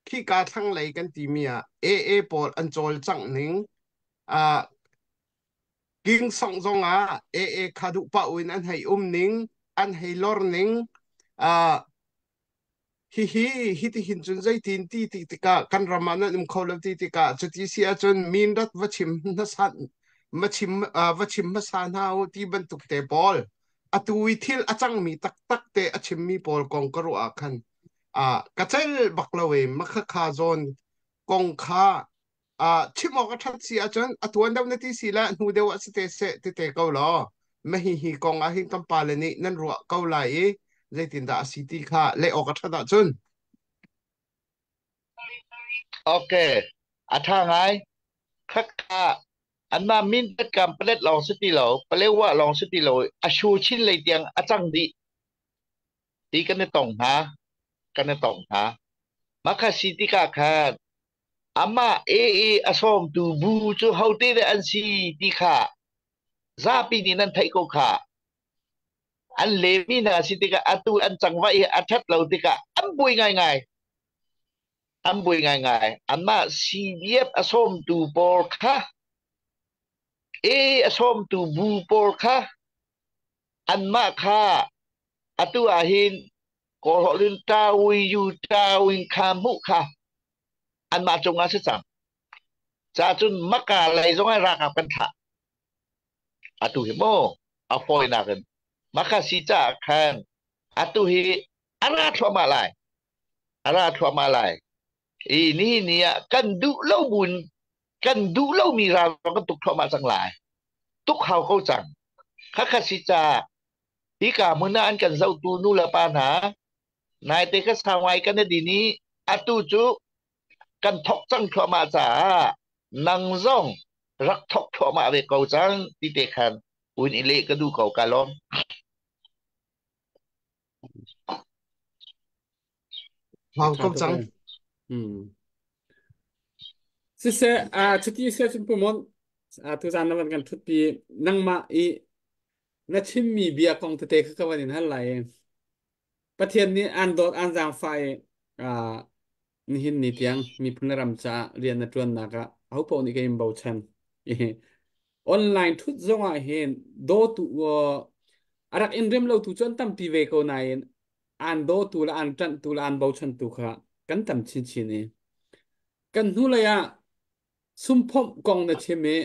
khika thlanglei kan timi ah AA pawl an cawlcangh ning king song zong ah AA kha duh paoh in an hei um ning an hei lor ning Hihi hitihin cun zeitin ti ti tikah kan ram ah nan um kho lo ti tikah cuti si ahcun min rat va chim hmasa va chim va chim hmasa hna u ti bantuk te pawl atu i thil a cangmi taktak te a chimmi pawl kong ka ruah ah khan ka cel bak lo i makhakha zawn kong kha chim awk a ṭhat si ahcun a tuan deuh na ti si le hnu deuh ah si te seh ti te ko law mahi hi kong ah hin kan pale nih nan ruah ko lai i zeitindah a si ti kha leh awk a ṭhat ahcun. Okay, a ṭha ngai. Khakha anmah mindat kam palet lawng si ti lo, palewa lawng si ti lo, a shu chin lei tiang a cang dih ti kan i tong hna, kan i tong hna. Makha si tikah khan Amah AA a sawmtu bu cu hote dah an si ti kha zapi nih nan theih ko khah. An lemi hna si tikah atu an cangvaih hi a ṭhat lo tikah an buai ngaingai. An buai ngaingai. Anmah CDF a sawmtu pawl kha AA a sawmtu bu pawl kha anmah kha atu ah hin Kawlholh in ṭawi yu ṭawing kha hmuh kha anmah cungah si cang. Cacun Maka lei zong ah ralkap kan thlah. Atu hi maw a fawinak in Maka si caah khan atu hi a ra thluahmah lai. A ra thluahmah lai. I nihin ni ah kan duh lo buin kan duh lomi ral kan tuk thluahmah cang lai. Tuk hau ko cang. Khakha si caah hika hmun ah an kan zohtu nu le pa hna naite ka sau ngai kan i din i atu cu kan thok cang thluahmah caah nang zong rak thok thluahmah ve ko cang ti te khan un i leh ka duh ko ka lawm. Hau ko cang. Siseh, chuti seh cun pumon tuzan na van kan thutpi nangmah i na chimmi bia kong tete kha ka van in hal lai. Pathian nih aan dawt aan zaangfah i nihin ni tiang miphun le ram caah rian na ṭuannak ah ahopaoh nih kan in bochan. Online ṭhut zong ah hin dawtu a rak in rem lotu cu an tampi ve ko nain aan dawtu le aan ṭanhtu le aan bochantu kha kan tam chinchin i kan hnulei ah sumphomh kong na chim i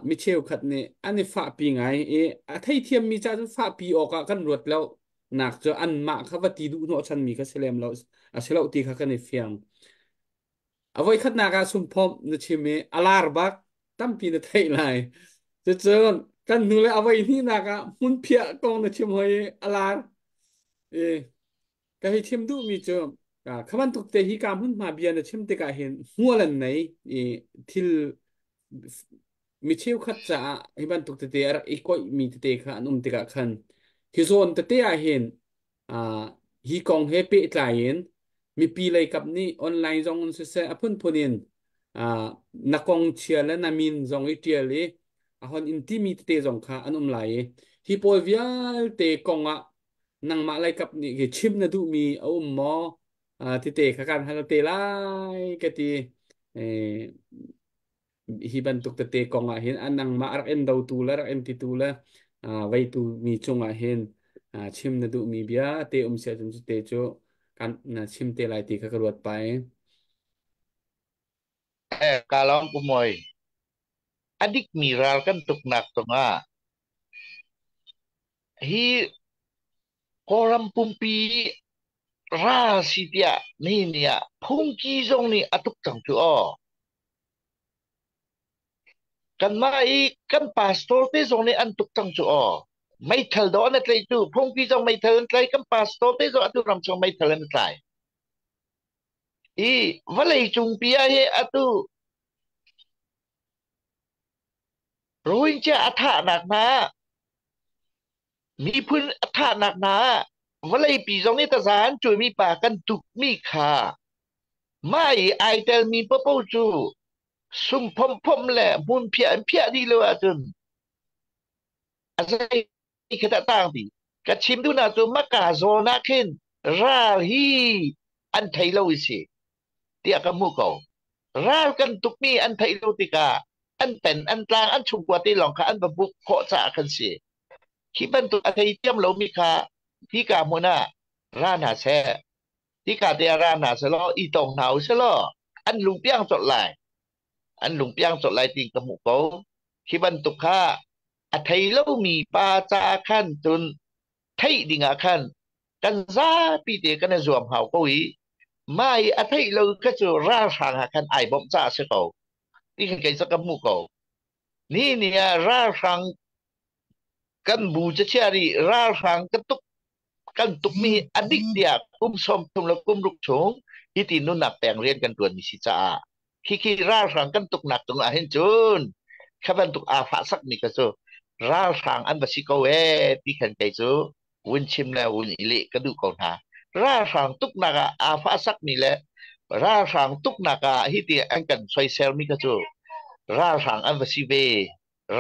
mi cheukhat nih an i fahpi ngai i a theithiammi ca cun fahpi awkah kan ruat lo nak cu anmah kha va ti duh hnawhchanmi kha si lem lo a si lo ti kha kan i fiang. A voikhatnak ah sumphomh na chim i a lar bak tampi na theih lai. Cucun kan hnu le a voi hnihnak ah hmunphiah kong na chim hoi i a lar. I Ka hei chim duhmi cu kha bantuk te hi ka hmunhma bia na chim tikah hin hmual an nei i thil mi cheukhat caah hi bantuk tete a rak i koihmi tete kha an um tikah khan hi zawn tete ah hin hi kong he pehtlai in mipi lei kap nih online zong in siseh a phunphun in na kong chia le na min zong i ṭial i a hon in timi tete zong kha an um lai i hi pawl vialte kong ah nangmah leikap nih khi chim na duhmi a um maw? Tete kha kan hal te lai ka ti. Hi bantuk tete kong ah hin nangmah rak in dotu le rak in titu le veitu mi cungah hin chim na duhmi bia te um sia cun cu te cu kan na chim te lai ti kha ka ruat pai. Ka lawm ku moi. A dikmi ral kan tuknak tungah. Hi Kawlram pumpi ral si tiah nihin ni ah phungki zong nih a tuk cang cu aw. Kanmah i kan pastor te zong nih an tuk cang cu aw. Meithal dawh an tlaih tu phungki zong meithal an tlai kan pastor te zong atu ram chung meithal an tlai. I vawlei cungpi ah hi atu Rohingya a thahnak hna miphun a thahnak hna ah vawleipi zong nih taza an cuaimi pa kan tukmi kha mah i ai telmi paohpaoh cu sum phomphom le hmunphiah in phiah dih lo ahcun a zei khi dah tang ti ka chim duhnak cu maka zawn ah khin ral hi an thei lo i si tiah ka hmuh ko. Ral kan tukmi an theih lo tikah an pen an tlang an chungkua te lawng kha an va buk khawh caah kan si. Hi bantuk a thei thiam lomi kha hika hmun ah ra hna seh. Hika te ah ra hna seh law i tong hna u seh law an lungpiang colh lai. An lungpiang colh lai ti ka hmuh ko. Hi bantuk kha a thei lomi pa caah khan cun theih ding ah khan kan zapi te kan i zuam hau ko i mah i a theih lo kha cu ralhrang ah khan ai bawmh caah a si ko ti khan kei cu ka hmuh ko ni ni ah ralhrang kan bu cachia ri ralhrang ka tuk kan tukmi hi a dik tiah kum 30 le kum ruk chung hi ti nunnak peng rian kan tuan mi si caah khi ralhrang kan tuknak cung ah hin cun kha bantuk aa fah sakmi kha cu ralhrang an va si ko ee ti khan kei cu vun chim le vun i leh ka duh ko hna. Ralhrang tuknak ah aa fah sakmi le ralhrang tuknak ah hi ti an kan soiselmi kha cu ralhrang an va si ve,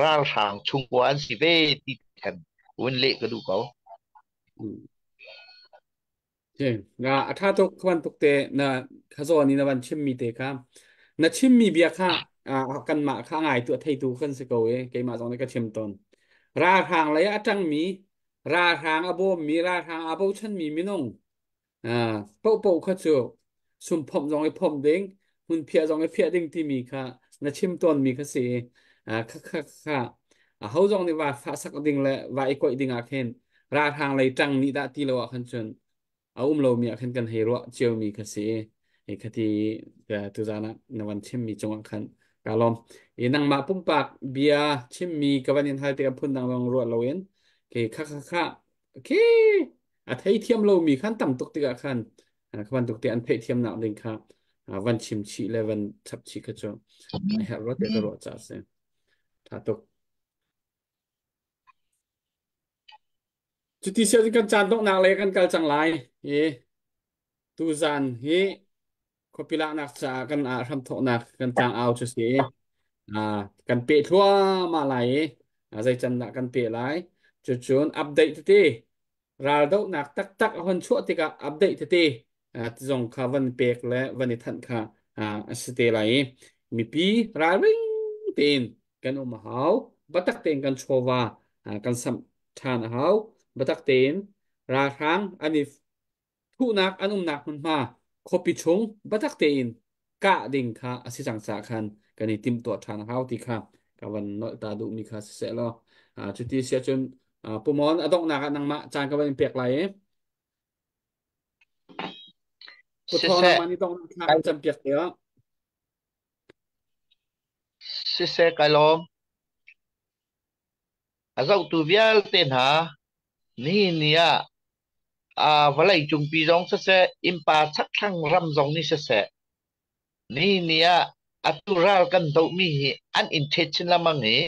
ralhrang chungkua an si ve ti khan vun leh ka duh ko. Nga a ṭha tuk khuan tuk te na khazawn i na van chimmi te kha na chimmi bia kha kanmah kha ngai tu a theitu kan si ko e keimah zong nih ka chim tawn ralhrang lei ah a ṭangmi ralhrang a bawmmi ralhrang aa bochanmi minung paohpaoh kha cu sumphomh zong i phomh ding hmunphiah zong i phiah ding timi kha na chim tawnmi kha si kha kha kha aho zong nih va fahsak ding le va i koih ding ah khin ralhrang lei ṭang nih dah ti lo ah khan cun a um lomi ah khan kan hei ruah ciomi kha si i khati tuzan ah na van chimmi cungah khan ka lawm i nangmah pumpak bia chimmi ka van in hal tikah phundang zong ruah loin ke kha kha kha khi a theithiam lomi khan tam tuk tikah khan kha bantuk te an theihthiamnak ding kha van chim chih le van chap chih kha cu a herh rua te ka ruah ca si tha tuk cuti sia kan caan donghnak le kan kal cang lai i tuzan hi khuapi laknak caah kan ah hramthawknak kan tlang au cu si kan peh thluahmah lai i zeican dah kan peh lai cucun update tete raldohnak taktak a hon chuah tikah update tete zong kha van pek le van i thanh kha a si te lai i mipi ralring tein kan um a hau batak tein kan chawva kan samh ṭhan a hau batak tein ralhrang an i thuhnak an umnak hmunhma khuapi chung biatak tein kah ding kha a si cang caah khan kan i timhtuah ṭhan a hau ti kha ka van nolh ta duhmi kha siseh law cuti si ahcun Pumon a donghnak ah nangmah caan ka van in pek lai i Puthawng Siseh, nangmah nih donghnak thla kan campiak te ah siseh kai lawm. A zohtu vialte hna, nihin ni ah vawlei cungpi zong siseh, innpa chakthlang ram zong nih siseh, nihin ni ah atu ral kan dohmi hi an in ṭhet chin lengmang i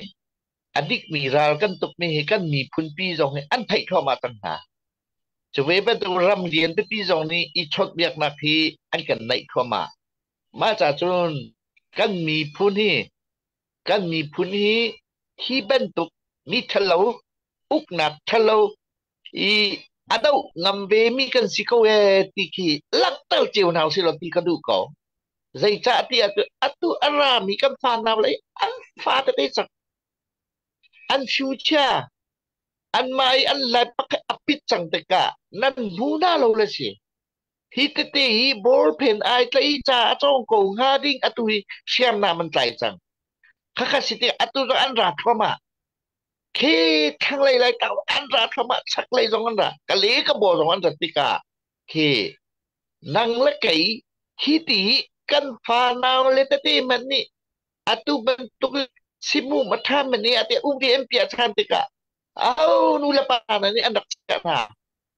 a dikmi ral kan tukmi hi kan miphunpi zong hi an theih thluahmah cang hna. Cu ve bantuk ram lian pipi zong nih i chawnhbiaknak hi an kan naih thluahmah. Mah ca cun kan miphun hi Kan miphun hi hi bantuk mi ṭhalo, uknak ṭhalo i a doh ngam vemi kan si ko ee ti khi langhter cio hna usih law ti ka duh ko. Zeicah ti ahcun atu a rami kan fa hna le an fa tete cang. An future, anmah i an life pakhat a pit cang tikah nan hmu hna lo le si. Hi tete hi bawlphen ai tlai ca a cawng ko hnga ding atu hi hriamnam an tlai cang. Khakha si tik atu cu an ra thluahmah. Khi thlanglei lai tang an ra thluahmah, chaklei zong an ra, ka le ka baw zong an rat tikah khi nang le kei hi ti kan fa nau le tete man nih atu bantuk simu ma ṭha man nih ate UDM pia chan tikah au nu le pa hna nih an rak chiah hna.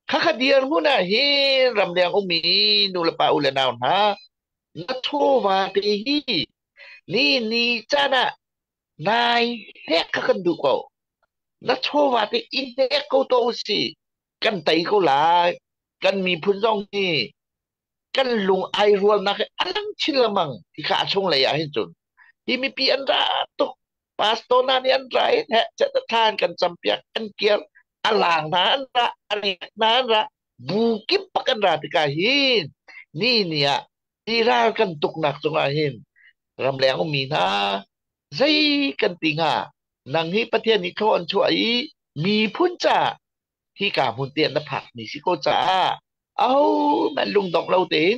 Khakha dir hmun ah hin ramleng ummi nu le pa u le nau hna na chawva te hi ni ni caan ah nai hnek kha kan duh ko. Na chawva te i hnek ko to si kan tei ko lai. Kan miphun zong hi kan lung ai rualnak hi a lang chin lengmang ti kha a chunglei ah hin cun hi mipi an ra tuk pastor hna nih an ra i heh chet kan campiak an kiar a lang hna an ra a lek hna an ra bu kip pak an ra tikah hin ni ni ah hi ral kan tuknak cungah hin ramleng ummi hna zei kan ti hnga nang hi Pathian nih thlaw an chuah i miphun ca hika hmun te na phak mi si ko caah aho man lungdong lo tein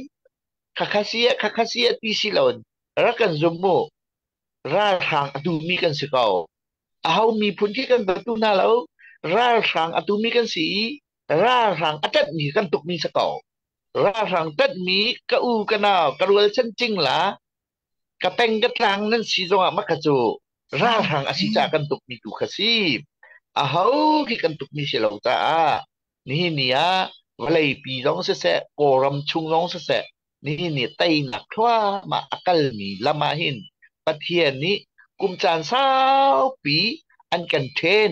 khakha si ah khakha si ah ti si loin rak kan zum mu ralhrang a tumi kan si ko aho miphun khi kan batu hna lo ralhrang a tumi kan si i ralhrang a ṭanhmi kan tukmi si ko ralhrang ṭanhmi ka u ka nau ka rual chan cing la ka peng ka tlang nan si zongah maka cu ralhrang a si caah kan tukmi tu kha si. Aho khi kan tukmi si lo caah nihin ni ah vawleipi zong siseh, Kawlram chung zong siseh, nihin ni teinak thluahmah a kalmi lam ah hin Pathian nih kum caan saupi an kan ṭhen.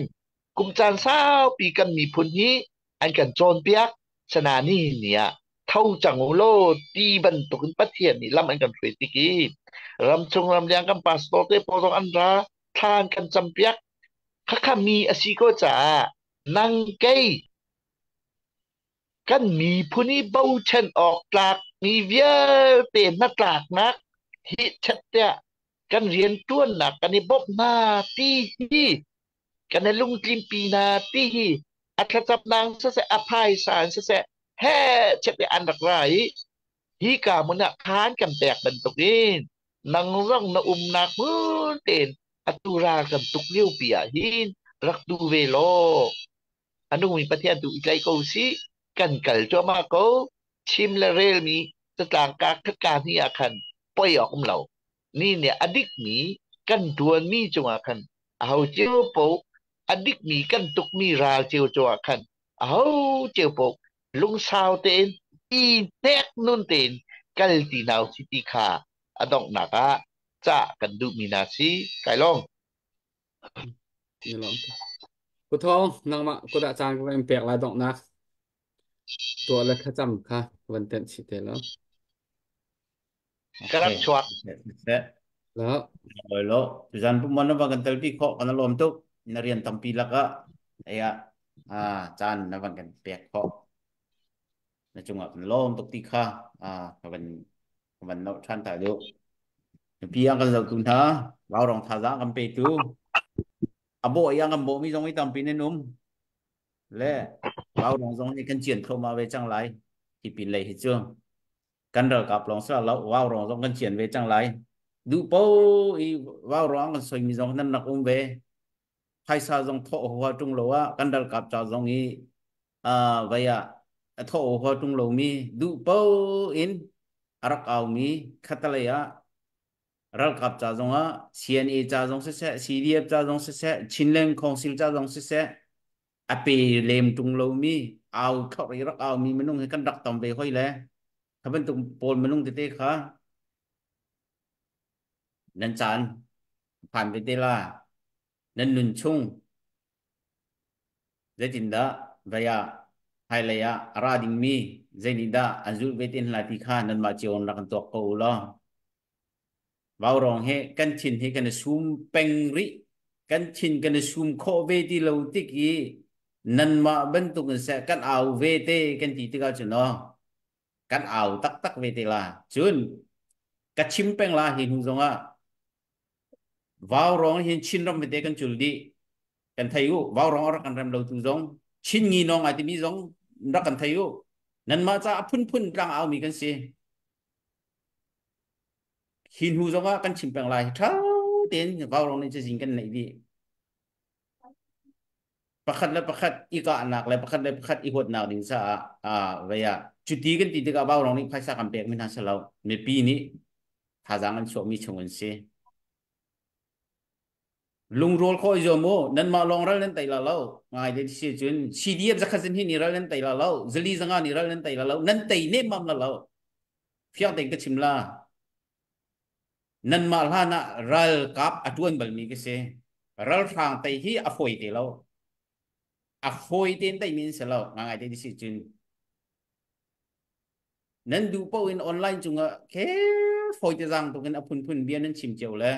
Kum caan saupi kan miphun hi an kan cawnpiak. Sana nihin ni ah tho cang u law ti bantukin Pathian nih lam an kan hruai tik i ramchung ramleng kan pastor te pawl zong an ra thla an kan campiak khakha mi a si ko caah nang kei kan miphun i bochan awk tlak mi vialte hnatlaknak hi chet tiah kan rian ṭuannak kan i bawmh hna ti hi kan i lungtlinpi hna ti hi a thlacamnak siseh a phaisa in siseh he chet i an rak ra i hi ka hmun ah khan kan pek bantukin nang zong na umnak hmun tein atu ral kan tuk lio pi ah hin rak tu ve law a nungmi Pathian tu i tlai ko si kan kal cuahmah ko chim le relmi catlang ka khat ka hnih ah khan poi awk um lo ni nih a dikmi kan ṭuanmi cungah khan aho cio paoh a dikmi kan tukmi ral cio cungah khan aho cio paoh lungsau tein i hnek nun tein kal ti hna usih ti kha a donghnak ah cah kan duhmi hna si. Kai lawm. Ni lawm. Ku Thawng, nangmah kudah caan ka in pek lai donghnak tuah le thlacam kha van tenh chih te lo. Ka rak chuak. Lo. Loi lo. Tuzan pumon na va kan telpi khawh kan lawm tuk. Na rian tampi lakah aya a caan na van kan pek khawh. Na cungah kan lawm tuk ti kha a ka van ka van no than ta du. Nupi ang kan zohtu hna, vaurong thazaang kan petu. A bawh i ang kan bawhmi zong hi tampi nan um. Le vaurong zong hi kan cian thluahmah ve cang lai. Hi pin lei hi cu. Kan ralkap lawng si lo vaurawng zong kan cian ve cang lai duh po i vaurawng kan soimi zong nan rak um ve phaisa zong thawh hua tung lo ah kan ralkap ca zong i vai ah a thawh hua tung lomi duh po in a rak aumi khatalei ah ralkap ca zong ah CNA ca zong siseh CDF ca zong siseh Chinland Council ca zong siseh a pe lem tung lomi au thok i rak au mi minung hi kan rak tam ve hoi le kha bantuk pawl minung tete kha nan caan phan ve te la nan nun chung zeitindah vaya hmailei ah a ra dingmi zeinih dah an zulh ve te hna ti kha nanmah cio in rak kan tuak ko u law Vaurawng hi kan thin hi kan i sum peng rih. Kan thin kan i sum khawh ve ti lo tik i nanmah bantuk in seh kan au ve te kan ti tikah cun aw kan au taktak ve te la. Cun ka chim peng la hi hnu zongah Vaurawng hin Chinram vete kan cul dih. Kan thei u. Vaurawng a rak kan rem lo tu zong Chin ngi nawng ai timi zong rak kan thei u. Nanmah ca a phunphun tlang au mi kan si. Hi hnu zongah kan chim peng lai. Ṭha tein vaurawng nih cazin kan neih dih. Pakhat le pakhat i kahnak le pakhat le pakhat i huatnak ding caah vei ah cuti kan ti tikah Vaurawng nih phaisa kan pek mi hna si lo. Mipi nih thazaang an chuahmi chung an si. Lungrual khawh i zuam u. Nanmah lawng ral nan tei la lo. Ngai te si cun CDF zakhat zin hi ni ral nan tei la lo. Zali zanga ni ral nan tei la lo. Nan tei nemmam la lo. Fiang tein ka chim la. Nanmah hlan ah ralkap a ṭuan balmi ka si. Ralhrang tei hi a fawi te lo. A fawi tein teimi an si lo. Ngai te si cun nan duh paoh in online cungah khe fawi te zaang tuk in a phunphun bia nan chim cio le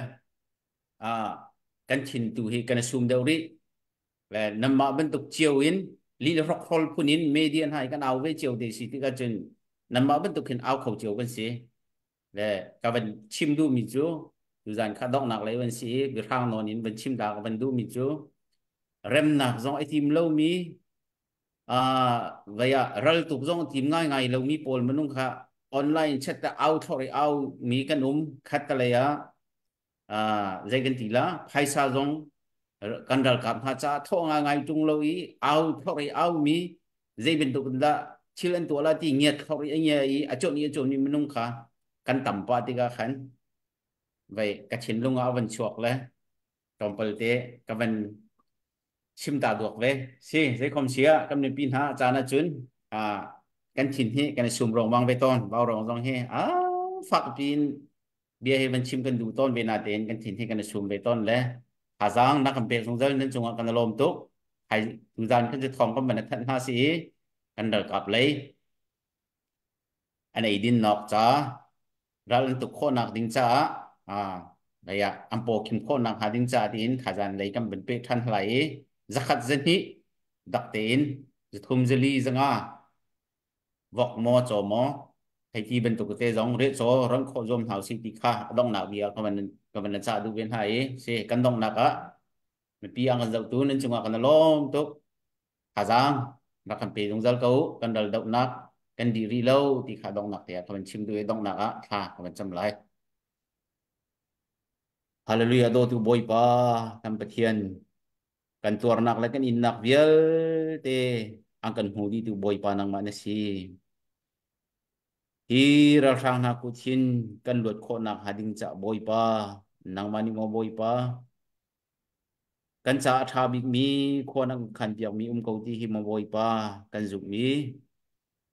kan thin tu hi kan sum deuh rih. Le nanmah bantuk cio in li le hrokhrol phun in media hna hi kan au ve cio te si tikah cun nanmah bantuk hin au kho cio kan si. Le ka van chim duhmi cu tuzan kha donghnak lei van si i biahrang nawn in van chim ta ka van duhmi cu remnak zong ai tim lomi vei ah ral tuk zong tim ngaingai lomi pawl minung kha online chat te au thlor i au mi kan um khat te lei ah zei kan ti la phaisa zong kan ralkap hna caah thawh ngaingai ṭung lo i au thlor i au mi zei bantuk in dah thil an tuah la ti ngiat thlor i a ngia i a chawnh i a chawn mi minung kha kan tam pah tikah khan vei ka thinlung ah a van chuak le tlawmpal te ka van chim ta duak ve si zeikhom si ah kan mipi hna caan ahcun kan thin hi kan i sum rongmang ve tawn vau rong zong hi a fak piin bia hi van chim kan duh tawn ve na tein kan thin hi kan i sum ve tawn le thazaang na kan pek zungzal nan cungah kan i lawm tuk hai tuzan kan si thawng kan van thanh hna si i kan ralkap lei an eidin nok ca ral an tuk khawhnak ding caah lei ah an paw khim khawhnak hnga ding caah tiin thazan lei kan van peh ṭhan hlai i zakhat zahnih dak tein zathum zali zanga vok maw caw maw theiti bantuk te zong re caw ron khawh zuam hna usih ti kha a donghnak bia ka van cah duh ve hna i si kan donghnak ah mipi ang kan zohtu nan cungah kan lawm tuk. Thazaang rak kan pe zungzal ko. Kan ral dohnak kan dih rih lo ti kha donghnak te ah ka van chim duh i donghnak ah thla ka van cam lai. Hallelujah. Dawtu Bawipa kan Pathian, kan tuarnak le kan innak vialte an kan hmu dihtu Bawipa nangmah na si. Hi ralhrang hna kut hin kan luat khawhnak hnga ding cah Bawipa nangmah nih maw Bawipa kan caah a ṭha bikmi khua na kan khanpiakmi um ko ti hi maw Bawipa kan zumh i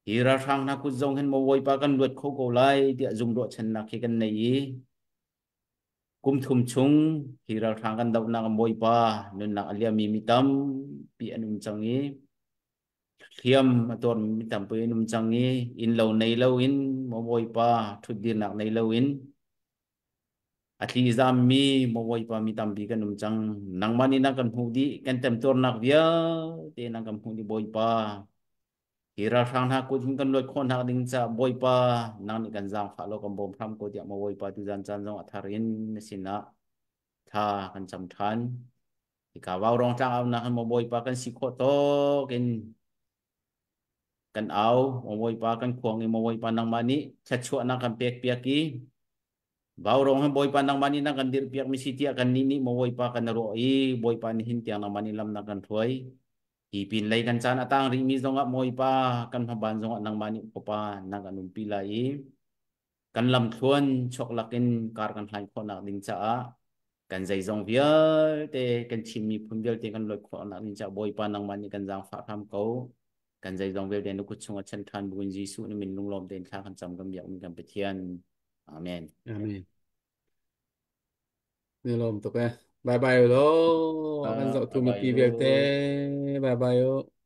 hi ralhrang hna kut zong hin maw Bawipa kan luat kho ko lai tiah zum ruahchannak hi kan nei i kum thum chung hi ralhrang kan dohnak ah Bawipa nunnak a liammi mi tampi an um cang i hliam a tuarmi mi tampi an um cang i innlo nei loin maw Bawipa ṭhutdirnak nei loin A tli zammi maw Bawipa mi tampi kan um cang. Nangmah nih na kan hmuh dih, kan temtuarnak vialte na kan hmuh dih Bawipa. Hi ralhrang hna kut hin kan luat khawh nak ding caah Bawipa nang nih kan zaangfah law kan bawm hram ko tiah maw Bawipa tuzan caan zong a thar in na sinah thla kan cam ṭhan. Hika vaurawng tlang aunak hin maw Bawipa kan si khawh tawk in kan au maw Bawipa kan khuang i maw Bawipa nangmah nih thluachuahnak kan pek piak i Vaurawng hi Bawipa nangmah nih na kan dirhpiak mi si tiah kan nih nih maw Bawipa kan ruah i Bawipa nih hin tiang nangmah nih lam na kan hruai. Hi pin lei kan caan a tang rih mi zongah Bawipa kan hmaban zongah nangmah nih Fapa na kan umpi lai i kan lamthluan chuak lakin kar kan hlain khawhnak ding caah kan zeizong vialte kan Chin miphun vialte kan luat khawhnak ding caah Bawipa nangmah nih kan zaangfah hram ko. Kan zeizong vialte na kut chungah chan ṭhan buin Jesuh na min lunglawm tein thla kan cam kan biakmi kan Pathian. Amen. Amen. Ni lawm tuk eh. Bye bye lo. Kan zoh tu mipi vialte. Bye bye.